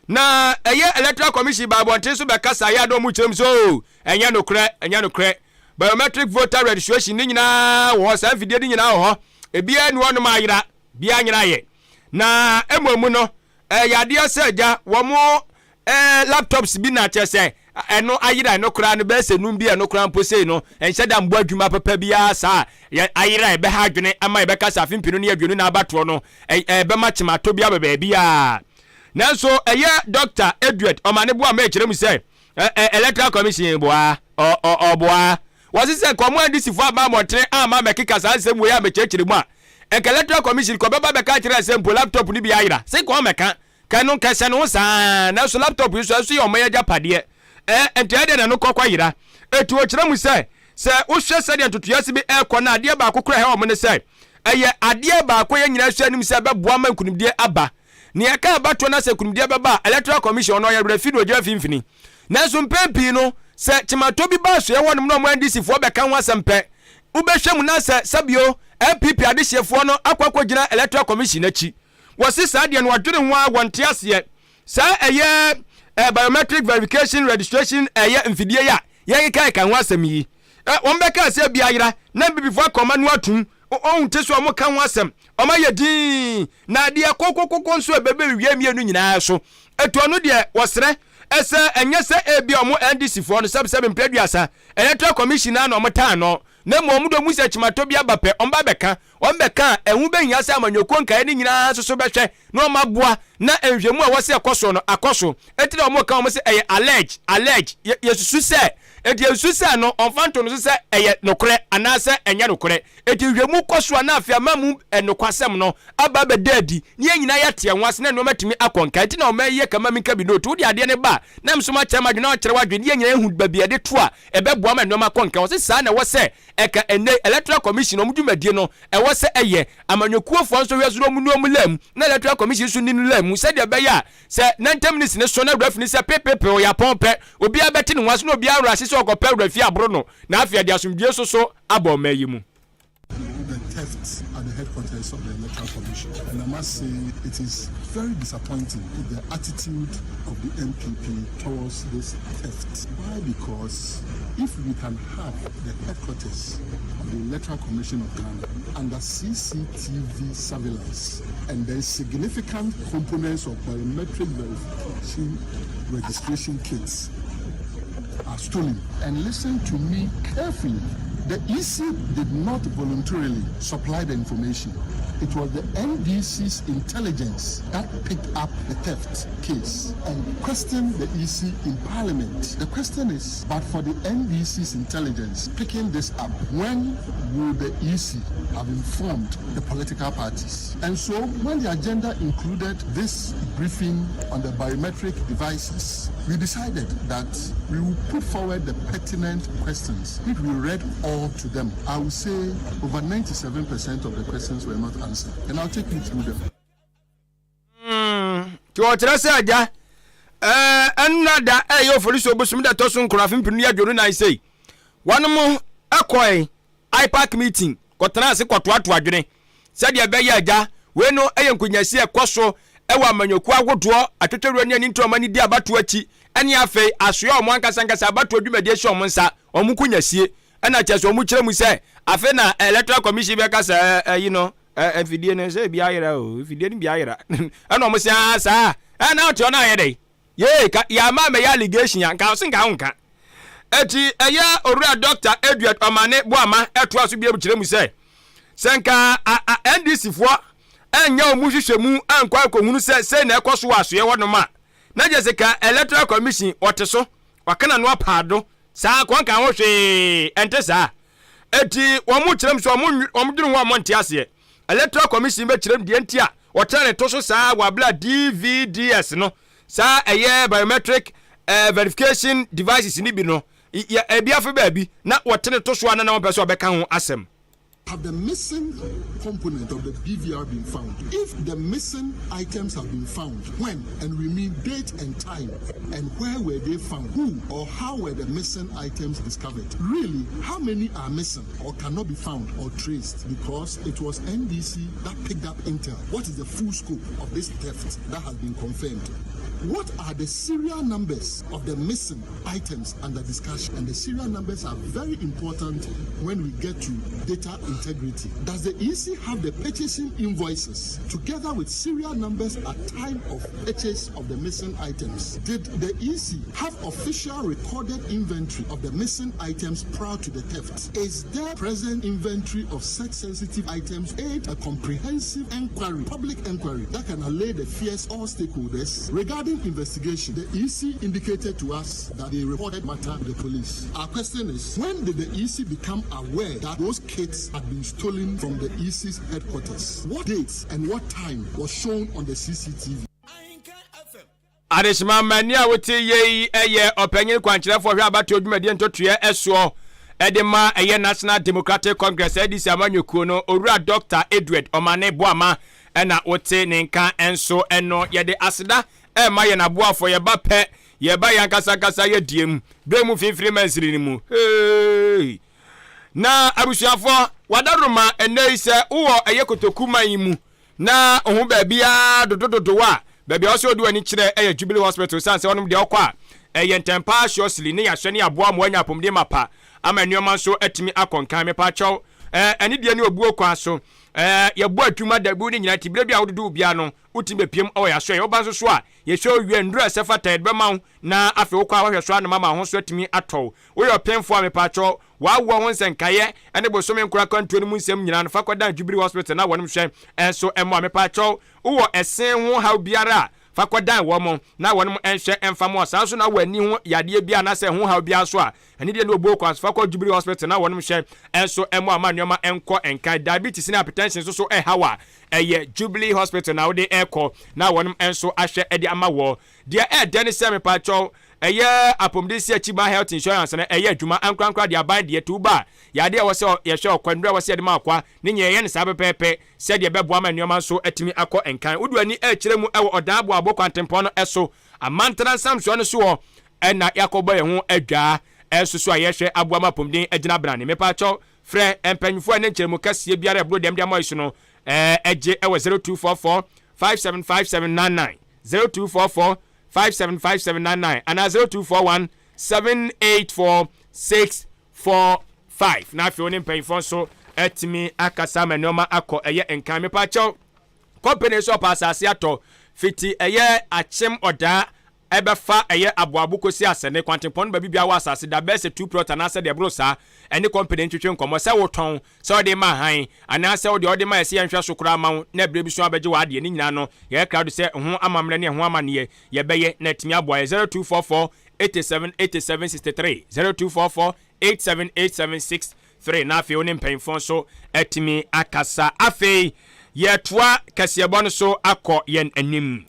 na ɛyɛ electoral commission ba abɔnten so bɛkasa yɛ adom mu kyerɛ mu sɛ oo ɛnyɛ nokorɛ ɛnyɛ nokorɛ biometric voter registration ne nyinaa wɔ hɔ saa mfidie ne nyinaa wɔ hɔ ebiara ni hɔnom ayera biara nyeraeɛ na mmom no Ɛyɛ adeɛ sɛ agya wɔn eh, laptops bi na kyerɛ sɛ ɛno ayera ɛno koraa no bɛyɛ sɛ num bi ɛno koraa mpo sei no ɛnhyɛ da mbɔ adwuma papa biara saa ayera ɛbɛha adwene ama yɛbɛka sɛ afe mpenu ne aduonu na abatoɔ no ɛbɛma kyematɔ bi aba baabiara nanso ɛyɛ Dr. Edward Ɔmane Boa ma ɛkyerɛ mu sɛ Electoral Commission boa ɔboa wɔse sɛ nka ɔmo NDC foɔ amma mmɔntene amma mɛkeka saa nsɛm wei a mɛkyerɛkyerɛ mu a Nka electoral commission kɔ bɛba bɛka akyerɛ sɛ mpo laptop no bi ayera. Se nka ɔmmɛka. Ka ɛno nka ɛhyɛ ne ho saa. Nanso laptop yi nso ɛnso yɛ ɔman agyapadeɛ. Ɛɛ nti ɛyɛ dɛn na ɛno kɔ kɔ yera? Eti ɔkyerɛ mu sɛ, sɛ wohwɛ sɛdeɛ ntotoeɛ bi ɛrekɔ no a, adeɛ baako koraa ɛha wɔn ne sɛ, ɛyɛ adeɛ baako a yɛn nyinaa hwɛ anim sɛ ɛbɛboa ama nkunimdie aba. Nea ɛka abatoɔ no sɛ nkunimdie bɛba a, electoral commission ɔno ɔyɛ werɛ fi na ɔgyina mfimfini. Nanso mpɛn pii no, sɛ kyematɔ bi ba asoɛe hɔnom na wɔn NDC foɔ bɛka ho asɛm pɛ, Wobɛhwɛ mu na sɛ sɛbio NPP adehyeɛfoɔ no akɔ akɔgyina Electoral Commission akyi. Wɔse saa deɛ no wɔdwene ho ara wɔnte aseɛ. Saa ɛyɛ eh, biometric verification registration ɛyɛ mfidie yi a yɛkeka ho asɛm yi. Eh, wɔn bɛka sɛ bi ayera na NPP foɔ akɔma no atum. Wɔn te so a wɔka ho asɛm. Wɔn ayɛ dinn. Na adeɛ kokokoko nso ɛbɛbɛ wie mmienu nyinaa so. Ɛtu ɔno deɛ wɔsrɛ ɛsɛ ɛnyɛ sɛ ebi a wɔn NDC foɔ no sɛbsɛb mpɛ aduasa Electoral Commission no ara na wɔtaa no, na mmom wɔn de wɔn hu sɛ kyimatɔ bi aba pɛ, wɔba bɛka. Wɔn bɛka a, ɛho bɛhia sɛ amanyɔkuo nkaeɛ no nyinaa nso so bɛhwɛ na wɔn aboa na nhwɛmu a ɛwɔ sɛ ɛkɔ soɔ no akɔ so. Enti na wɔka wɔn sɛ ɛyɛ allege, allege, yɛ, yɛsusu sɛ. Enti yɛsusu sɛ no, wɔmfa nto no so sɛ ɛyɛ nokorɛ anaasɛ ɛnyɛ nokorɛ. Enti nhwɛmu kɔ so a na afei ama mu nokwasɛm no aba abɛda adi na yɛn nyinaa yɛate yɛn ho ase na nneɛma atumi akɔ nkan. Enti na wɔma yɛyɛ kama menka bi note. Wode adeɛ no ba a, na me nso makyerɛ m'adwene na woakyerɛ w'adwene na yɛn nyinaa yɛahu baabi a yɛde to a ɛbɛboa ma nneɛma akɔ nkan. Wɔse saa na ɛwɔ sɛ ɛka ɛnnɛ yi Electoral Commission wɔn dwumadie no ɛwɔ sɛ ɛyɛ. Amanyɔkuofoɔ nso hwɛ so na wɔn nni wɔn laa mu na Electoral Commission nso nni ne laa mu sɛdeɛ ɛbɛyɛ a sɛ nantam minutes no so na referee no sɛ pepepew yɛapɔn pɛ, obiara bɛte ne ho ase na obiara werɛ ahye sɛ ɔkɔpɛ werɛ aboro no na afei ɛde asomdwoe nso so aba ɔman yi mu. The theft at the headquarters of the Electoral Commission. And I must say it is very disappointing, the attitude of the NPP towards this theft. Why? Because if we can have the headquarters of the Electoral Commission of Ghana under CCTV surveillance and then significant components of biometric verification registration kits are stolen. And listen to me carefully. The EC did not voluntarily supply the information. It was the NDC's intelligence that picked up the theft case and questioned the EC in Parliament. The question is, but for the NDC's intelligence picking this up, when would the EC have informed the political parties? And so when the agenda included this briefing on the biometric devices, we decided that we will put forward the pertinent questions. If we read all to them, I would say over 97% of the questions were not answered. And I'll take you through them. Nti ɔkyerɛ sɛ agya ɛnna da ɛyɛ oforisuo bosom da ɛtɔ so nkron afe mpenu ne 24 sei wɔnom ɛkɔe IPAC meeting kɔtena ase kɔtoatoa adwene sɛdeɛ ɛbɛyɛ agya wei no ɛyɛ nkonyasi ɛkɔ so ɛwɔ amanyɔkuo ahodoɔ atwetwɛwura ne ani ntorɔma ne di abatoɔ akyi ɛne afei asoɛ a wɔn ankasa ankasa abatoɔ dwumadie hyɛ wɔn nsa wɔn nkonyasie ɛna kyerɛ sɛ wɔn kyerɛ mu sɛ afei na Electoral Commission bɛka sɛ ɛyi no mfidie no sɛ ebi ayera o mfidie no bi ayera ɛna wɔn sɛ aa saa ɛna ɔte ɔno ayɛ dɛ yee ka yɛama mɛyɛ allegation a nka ɔse nka ho nka eti ɛyɛ owura Dr. Edward Omane Boama ɛtoa so biam kyerɛ mu sɛ sɛ nka NDC foɔ ɛnyɛ wɔn hwehwɛ mu ankɔ akɔhunu sɛ sei na ɛkɔ so wɔ asoɛ hɔnom a na gye sɛ ka Electoral Commission ɔte so waka n'ano apaado saa kɔ nka ho hwee ɛnte saa. Enti wɔn kyerɛ mu sɛ wɔn wɔn dwene ho a wɔnte aseɛ. Electoral Commission bɛkyerɛ mu deɛ nti a wɔtena ne to so saa wɔ abere a DVDS no saa ɛyɛ biometric eh, verification devices no bi no yɛ ebi afe baabi na wɔte ne to so a na na wɔmpɛ sɛ wɔbɛka ho asɛm. Have the missing component of the BVR been found? If the missing items have been found, when, and we mean date and time, and where were they found? Who or how were the missing items discovered? Really, how many are missing or cannot be found or traced? Because it was NDC that picked up intel. What is the full scope of this theft that has been confirmed? What are the serial numbers of the missing items under discussion? And the serial numbers are very important when we get to data integrity. Does the EC have the purchasing invoices together with serial numbers at time of purchase of the missing items? Did the EC have official recorded inventory of the missing items prior to the theft? Is there present inventory of such sensitive items aid a comprehensive inquiry, public inquiry that can allay the fears all stakeholders regarding investigation? The EC indicated to us that they reported matter to the police. Our question is, when did the EC become aware that those kits had been stolen from the EC's headquarters? What dates and what time was shown on the CCTV? Adehyema mani a wote yie yi yɛ ɔpanyin kwankyerɛfoɔ hwɛ abatoɔ dwumadie ntotoeɛ ɛsoɔ ɛde ma ɛyɛ National Democratic Congress NDC amanyɔkuo no Owura Dr. Edward Omane Boama ɛna wote ne nka nso ɛno yɛde aseda ɛma yɛn aboafoɔ yɛba pɛ yɛba yɛn ankasa ankasa yɛ diem berɛ mu mfimfini mansini no mu. Hey! Na abusuafoɔ, w'adaworoma ɛnnɛ yi sɛ wowɔ ɛyɛ kotoku man yi mu na wo ho baabiara dodododow a, baabi a ɛwɔ sɛ wode w'ani kyerɛ yɛ Jubilee Hospital esiane sɛ hɔnom deɛ wokɔ a, ɛyɛ ntɛm paa surely ne yɛahwɛ ne yɛaboa ma woanya apɔmuden mapa ama nneɛma nso atumi akɔ nkan. Mepaakyɛw, ɛɛ, anidie ne obuo kwan so, ɛɛ, yɛbɔ adwuma da bu ne nyinaa nti berɛ bi a wododow biara no, wotumi bɛpiem wɔ yɛn asoɛeɛ. Woba nso so a, yɛhwɛ wo wie a, nnuro a ɛsɛ fata yɛde bɛma wo na afei wokɔ a woahwɛ so anom ama wo ho so atumi atɔ wo. Woyɛ ɔpemfoɔ a, mepaakyɛw, w'awoɔ ho nsɛnkaeɛ ne bosome nkron akwantuo no mu nsɛm nyinaa no, fa kɔdan Jubilee Hospital na wɔnom hwɛ nso mmoa. Mepaakyɛw, wowɔ ɛse ho haw biara a, fa kɔdan wɔn na wɔnom nhwɛ mfa mmoa. Saa nso na wowɔ ani ho yadeɛ biara anaasɛ ɛho haw biara nso a, ɛne deɛ ne obuo kwan so, fa kɔ Jubilee Hospital na wɔnom hwɛ nso mmoa ma nneɛma nkɔ nkan. Diabetes ne hypertension nso so ɛhaw a, ɛyɛ Jubilee Hospital na wode rekɔ na wɔnom nso ahwɛ de ama wɔ. Deɛ ɛɛdɛ ne sɛ mepaakyɛw, Ɛyɛ apɔmuden si akyi ma health insurance no ɛyɛ adwuma ankorankora deɛ aban deɛ to ba a yadeɛ a ɛwɔ sɛ yɛhwɛ ɔkwa nnuro a ɛwɔ sɛ yɛde ma ɔkwa ne nyɛ yɛyɛ no saa pɛpɛɛpɛ sɛdeɛ ɛbɛboa ma nnoɔma nso atumi akɔ nkan wode w'ani ɛrekyerɛ mu ɛwɔ ɔdan aboabo kwantempɔn no ɛso amantena nsamsoɔ no soɔ ɛna yɛakɔbɔ yɛn ho adwaa ɛnso so a yɛhwɛ aboa ma apɔmuden agyina brane mepaakyɛw frɛ mpanyinfoɔ ɛne nkyerɛmu kɛseɛ biara ɛboro deɛ mede ama yi so no ɛgye ɛwɔ 0244 575799 0244 575799 anaa 0241 784 645 na afei wo ne mpanyinfoɔ nso atumi akasa ama nneɛma akɔ ɛyɛ nkan. Mepa kyɛw, company nso ɔpa asase atɔ fiti ɛyɛ Akyem Ɔdaa ɛbɛfa ɛyɛ Aboabo kɔsi Asɛne kwantempɔn no baabi biara wɔ asase da bɛyɛ sɛ 2 plot anaasɛ deɛ ɛboro saa. Ɛne company ntwetwe nkɔmmɔ sɛ wotɔn, sɛ wode ma hann, anaasɛ wo deɛ wode ma yɛ sɛ yɛnhwɛ so koraa ma wo na berɛ bi so abɛgye w'adeɛ. Ne nyinaa no, yɛyɛ krado sɛ ɛho amammerɛ ne ɛho amanneɛ yɛbɛyɛ na atumi aboa yɛ. 0244 87 87 63, 0244 87 87 63, na afei wo ne mpanyimfoɔ nso atumi akasa. Afei yɛtoa kaseɛbɔ no so akɔ yɛn anim.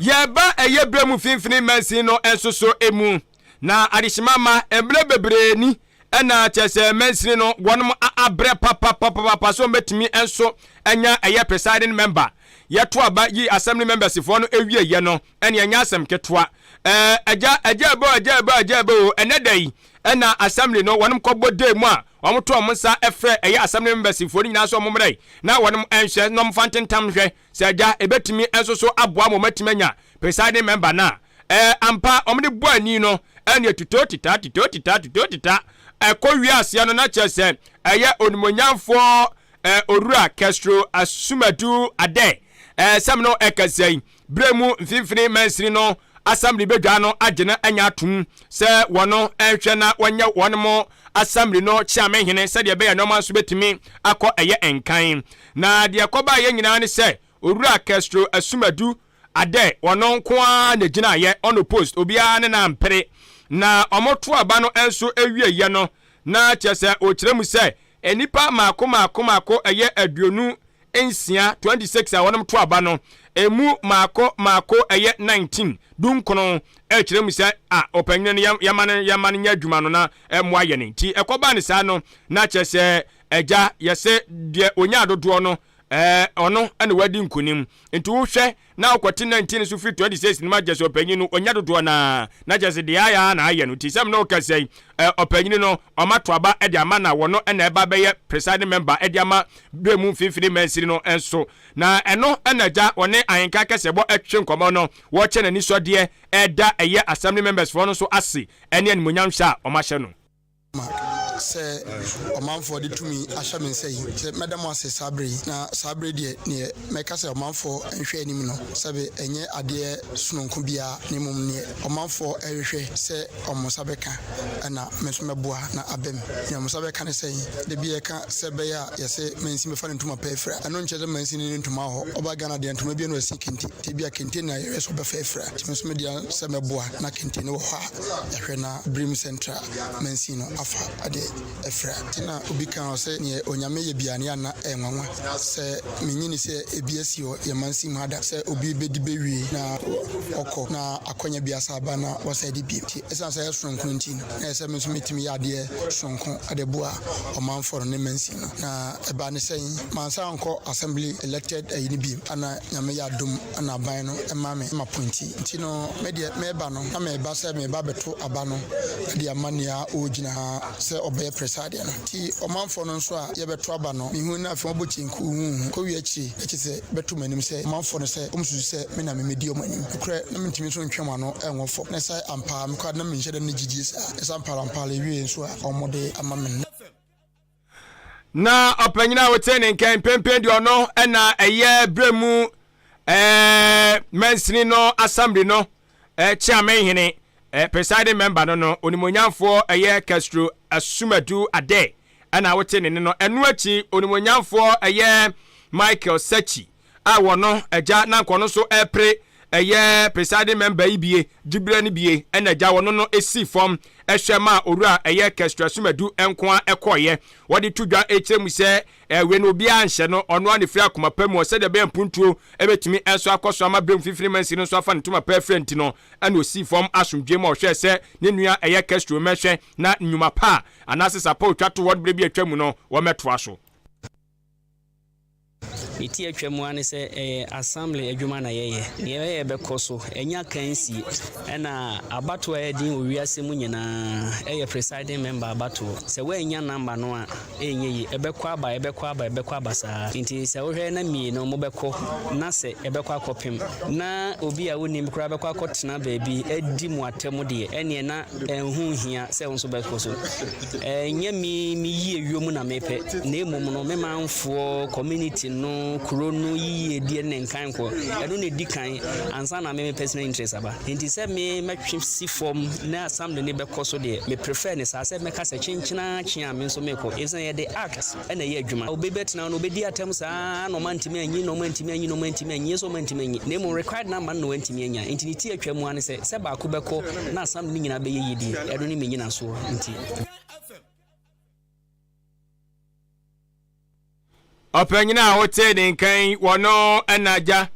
Yɛreba ɛyɛ berɛ mu mfimfini mansin no nso so mu, na adehyema mma mmerɛ bebree ni Ɛna kyerɛ sɛ mansini no wɔnom abrɛ papapapapa sɛ wɔbɛtumi nso anya ɛyɛ presiding member. Yɛto aba yi assembly members foɔ no ɛwie yɛ no ɛne ɛnyɛ asɛm ketewa. Ɛɛ agya agya ɛbɛ o agya ɛbɛ o agya ɛbɛ o ɛnɛ da yi ɛna assembly no wɔnom kɔbɔ day mu a wɔn to wɔn nsa ɛfrɛ ɛyɛ assembly members foɔ no nyinaa sɛ wɔn mmrɛ na wɔnom ɛnhwɛ na wɔn fa ntentam nhwɛ sɛ agya ɛbɛtumi nso so aboa ma wɔn atumi anya presiding member no a. Ɛɛ, ampa, wɔde bɔ ani no, ɛnneɛ tutoo tita, tutoo tita, tutoo tita, ɛkɔ wie aseɛ no na kyerɛ sɛ ɛyɛ onimuonyamfoɔ ɛɛ Owura Kestro Asumadu Adeh. Ɛɛ, sɛm no ɛkasa yi, berɛ mu mfimfini mansini no assembly badwa no agye no anya atom sɛ wɔn nhwɛ na wɔnyɛ wɔn mo assembly no kyeame hene sɛdeɛ ɛbɛyɛ nneɛma nso bɛtumi akɔ ɛyɛ nkan. Na deɛ ɛkɔbaeɛ nyinaa ne sɛ Owura Kestro Asumadu Adɛ ɔno nko ara na gyinaeɛ unopposed, obiara ne no ampere. Na wɔto aba no nso wieeɛ no, na kyerɛ sɛ ɔkyerɛ mu sɛ nnipa mmaako mmaako mmaako ɛyɛ 26, 26 a wɔnom to aba no, ɛmu mmaako mmaako ɛyɛ 19, dunkron, ɛkyerɛ mu sɛ a ɔpanyini no yɛma no yɛma no nyɛ adwuma no na ɛmmoa yɛn. Nti ɛkɔbaa no saa no, na kyerɛ sɛ agya yɛsɛ deɛ ɔnyaa dodoɔ no Ɛɛ, ɔno na wadi nkonim. Nti wohwɛ na wokɔte 19 so firi 26 no mu a, kyerɛ sɛ ɔpanyin no, ɔnya dodoɔ no ara. Na kyerɛ sɛ deɛ ayɛ ara na ayɛ no. Nti sɛ me ne wo kasa yi, ɛɛ, ɔpanyin no, wɔato aba de ama no a, wɔno na ɛba bɛyɛ presiding member de ama berɛ mu mfimfini mansini no nso. Na ɛno na agya wɔne Ahenka Kɛsɛbɔ twetwe nkɔmmɔ no, wɔkyɛ n'anisɔdeɛ da ɛyɛ assembly members foɔ no nso ase ne animuonyamhyɛ a wɔahyɛ no. Ma sɛ ɔmanfoɔ de tumi ahyɛ me nsa yi, sɛ mɛda mo ase saa berɛ yi. Na saa berɛ yi deɛ, neɛ mɛka sɛ ɔmanfoɔ nhwɛ anim no, sɛbe ɛnyɛ adeɛ sononko biara, na mmom neɛ ɔmanfoɔ rehwehwɛ sɛ wɔn nsa bɛka na me nso mɛboa na aba mu. Neɛ wɔn nsa bɛka ne sɛn? Da bi yɛka sɛ ɛbɛyɛ a yɛse mansin bɛfa ne ntoma pa afira. Ɛno nkyerɛ sɛ mansin ne ntoma wɔ hɔ. Ɔba Ghana deɛ ntoma biara na wasi kente. Nti ebia kente na yɛhwɛ sɛ ɔbɛfa afira. Nti me nso me deɛ sɛ mɛboa na kente no wɔ hɔ a, yɛahwɛ na Birim Central mansin no afa de afira. Nti na obi ka hɔ sɛ neɛ Onyame yɛ biaa no yɛ a na ɛyɛ nwanwa. Sɛ menyini sɛ ebi asi wɔ yɛn mansin mu ha da sɛ obi bɛdi bɛwie na ɔkɔ na akwanya bi asa aba na wasan adi bio. Nti ɛsiane sɛ ɛyɛ soronko nti no na ɛyɛ sɛ me nso metumi yɛ adeɛ soronko de boa ɔmanfoɔ no ne mansin no. Na ɛbaa ne sɛn? Mansan ankɔ assembly elected ayi no bio ana Nyame yɛ adom na aban no ma me m'appointee. Nti no me deɛ meba no na meba sɛ meba abɛto aba no de ama nea ɔregyina ha sɛ ɔbɛ. ɔbɛyɛ presiding no. Nti ɔmanfoɔ no nso a yɛbɛto aba no, mehu na afei wɔbɔ kyenku huhu kɔwie akyire, ɛkyɛ sɛ bɛto m'anim sɛ ɔmanfoɔ no sɛ wɔn susu sɛ me na memedi wɔn anim. Nokorɛ na mentumi nso ntwe wɔn ano ɛnwɔ fam, na sɛ ampa mekɔ na menhyɛ da ne gyidie saa, na sɛ ampa ampa ewie nso a wɔde ama me no. Na ɔpanyin a wote ne nkan mpempem deɛ, ɔno ɛna ɛyɛ berɛ mu mansini no assembly no kyeamehene, presiding member no, onimonyamfoɔ ɛyɛ Castro Asumadu Ade ɛna wote ne ne no. Ɛno akyi, onimonyamfoɔ ɛyɛ Michael Sachi a wɔno agya na nkɔno nso ɛpere ɛyɛ presiding member yi bie diberɛ no bie, ɛna agya wɔno no esi fam ɛhwɛ ma owura ɛyɛ Castro Asumadu nko a ɛkɔɔyɛ. Wɔde to dwa ekyirɛ mu sɛ ɛwɛ no obiara nhyɛ no, ɔno a ne firi akoma pa mu sɛdeɛ ɛbɛyɛ mpuntuo ɛbɛtumi ɛnso akɔ so ama berɛ mfimfini mansi no nso afa ne ntoma pa afira. Nti no ɛna osi fam asomdwe mu a ɔhwɛ sɛ ne nua ɛyɛ Castro mɛhwɛ na nnwuma pa a anaasɛ sapa otwa to hɔ berɛ bi atwa mu no, wɔmɛtoa so. Ne ti atwa mu ane sɛ ɛyɛ assembly adwuma na yɛyɛ. Neɛ ɛyɛ bɛkɔ so, ɛnyɛ akansie. Ɛna abatoɔ a ɛyɛ den wɔ wiase mu nyinaa ɛyɛ presiding member abatoɔ. Sɛ woannya number no a, ɛnyɛ yi. Ɛbɛkɔ aba, ɛbɛkɔ aba, ɛbɛkɔ aba saa. Nti sɛ wohwɛ na mmienu mobɛkɔ na sɛ ɛbɛkɔ akɔpem na obi a wonim koraa bɛkɔ akɔtena baabi adi mu atɛm deɛ, ɛneɛ na ɛnho hia sɛ wo nso bɛkɔ so. Ɛnyɛ me me yie wiem na mepɛ, na mmom no me manfoɔ, community no, kuro no yiedie ne nkan kɔ, ɛno na ɛdi kan ansa na me me personal interest aba. Nti sɛ me mɛtwe si fam na assembly ne bɛkɔ so deɛ, me prefer ne saa sɛ mɛka sɛ kyenkyena kye a me nso mekɔ, ɛfisɛ yɛde act ɛna ɛyɛ adwuma. Obi bɛtena no, obɛdi atɛm saa na ɔma ntumi anyi, na ɔma ntumi anyi, na ɔma ntumi anyi, sɛ ɔma ntumi anyi, na mmom required number no na wantumi anya. Nti ne ti atwa mu ane sɛ baako bɛkɔ na assembly no nyinaa bɛyɛ yie. Ɛno ne me nyinasoɔ nti. Ɔpanyin a wote ne nkan, wɔno ɛna agya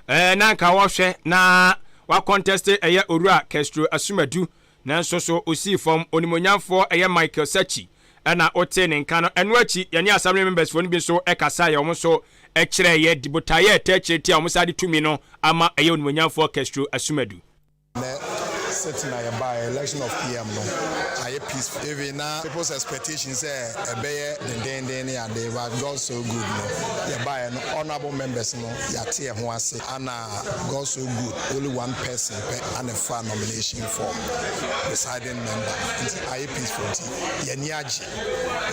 na nka wɔhwɛ na wacontest ɛyɛ Owura Castro Asumadu, nanso so osii fam. Onimonyamfoɔ ɛyɛ Michael Sachi ɛna wote ne nka no. Ɛno akyi, yɛne assembly members foɔ no bi nso ɛkasa yɛ, wɔn nso ɛkyerɛ yɛ di botaeɛ ɛtɛ akyire ti a wɔn sa de tumi no ama ɛyɛ onimonyamfoɔ Castro Asumadu. Nɛ sitting a yɛbaeɛ, election of PM no ayɛ peaceful, even na people's expectation sɛ ɛbɛyɛ dendenden ne ade, but God so good no, yɛbaeɛ no, honourable members no yɛate yɛn ho ase, ana God so good, only one person pɛ ana fa nomination form, presiding member. Nti ayɛ peaceful, nti yɛni agye,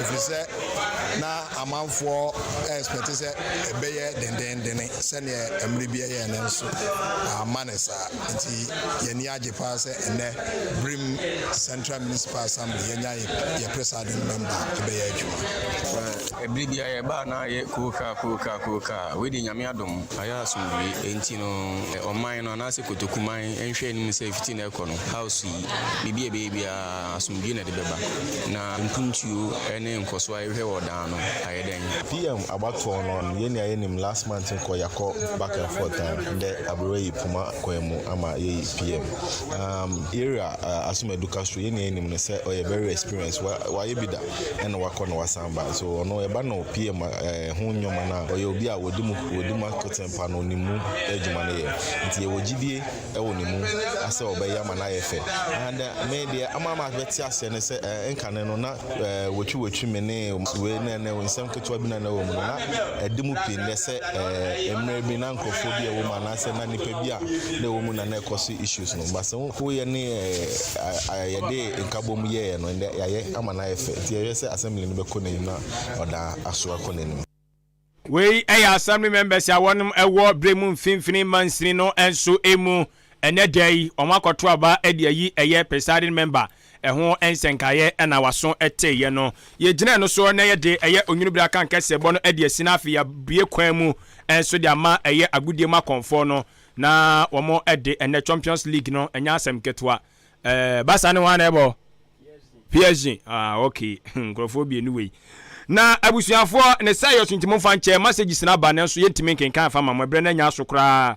ɛfiri sɛ na amanfoɔ expect sɛ ɛbɛyɛ dendendene sɛneɛ mmerɛ bi ɛyɛ no, nso ama ne saa. Nti yɛni agye paa sɛ ɛnɛ Birim Central Municipal Assembly yɛnya yɛ presiding member ɛbɛyɛ adwuma. Ɛberɛ bi a yɛbaa na ayɛ kookaa kookaa kookaa, wei de Nyame adom ayɛ asomdwie. Enti no ɔman no anaasɛ Kotokuman nhwɛ anim sɛ fiti na ɛkɔ no, house yi, biribi a ɛbɛyɛ biara, asomdwie na ɛde bɛba na mpuntuo ne nkɔso a yɛhwɛ wɔ dan no ayɛ dɛn. PM abatoɔ no, yɛn nyinaa yɛnim last month nkɔ yɛakɔ back and forth a ndɛ aberewa yi poma kwan mu ama yɛyi PM area Asomadu Castro. Yɛn nyinaa yɛnim no sɛ ɔyɛ very experienced, wayɛ bi da ɛna wakɔ na wasan ba so. Ɔno ɛba no PM ho nneɛma no a, ɔyɛ obi a wɔdi mu akoten pa no, onim mu adwuma no yɛ, nti yɛwɔ gyidie ɛwɔ ne mu asɛ ɔbɛyɛ ama no ayɛ fɛ. And me deɛ, ama bɛte aseɛ ne sɛ nkane no na wɔtwi wɔtwi me ne wei ne ɛnɛ nsɛm ketewa bi na na ɛwɔ mu no na ɛde mu pii. Nnɛ sɛ mmerɛ bi na nkurɔfoɔ bi a ɛwɔ mu anaasɛ na nipa bi a na ɛwɔ mu na ɛkɔ so issues no ba sɛ woyɛ ne yɛde nkabom yɛɛ no, ndɛ yɛayɛ ama no ayɛ fɛ, nti yɛhwɛ sɛ assembly no bɛkɔ n'anim na ɔda aso akɔ n'anim. Wei ɛyɛ assembly members a wɔnom ɛwɔ bere mu mfimfini mansini no nso emu. Ɛnɛ da yi wɔn akɔto aba de ayi ɛyɛ presiding member. Ɛho nsɛnkaeɛ ɛna waso ɛteeɛ no. Yɛgyina no so na yɛde ɛyɛ onwunu aka nkɛseɛ bɔ no de asi no. Afei yɛabue kwan mu nso de ama ɛyɛ agodie mu akɔnfoɔ no na wɔn de ɛnɛ Champions League no. Ɛnyɛ asɛm ketewa. Basa ne wɔn a na ɛbɔ PSG. Ah, okay, nkurɔfoɔ bienu wei na abusuafoɔ ne sɛ yɛ so, nti momfa nkyɛ messages no aba, nanso yɛntumi nkenkan fa ma mo ɛberɛ no anya so koraa.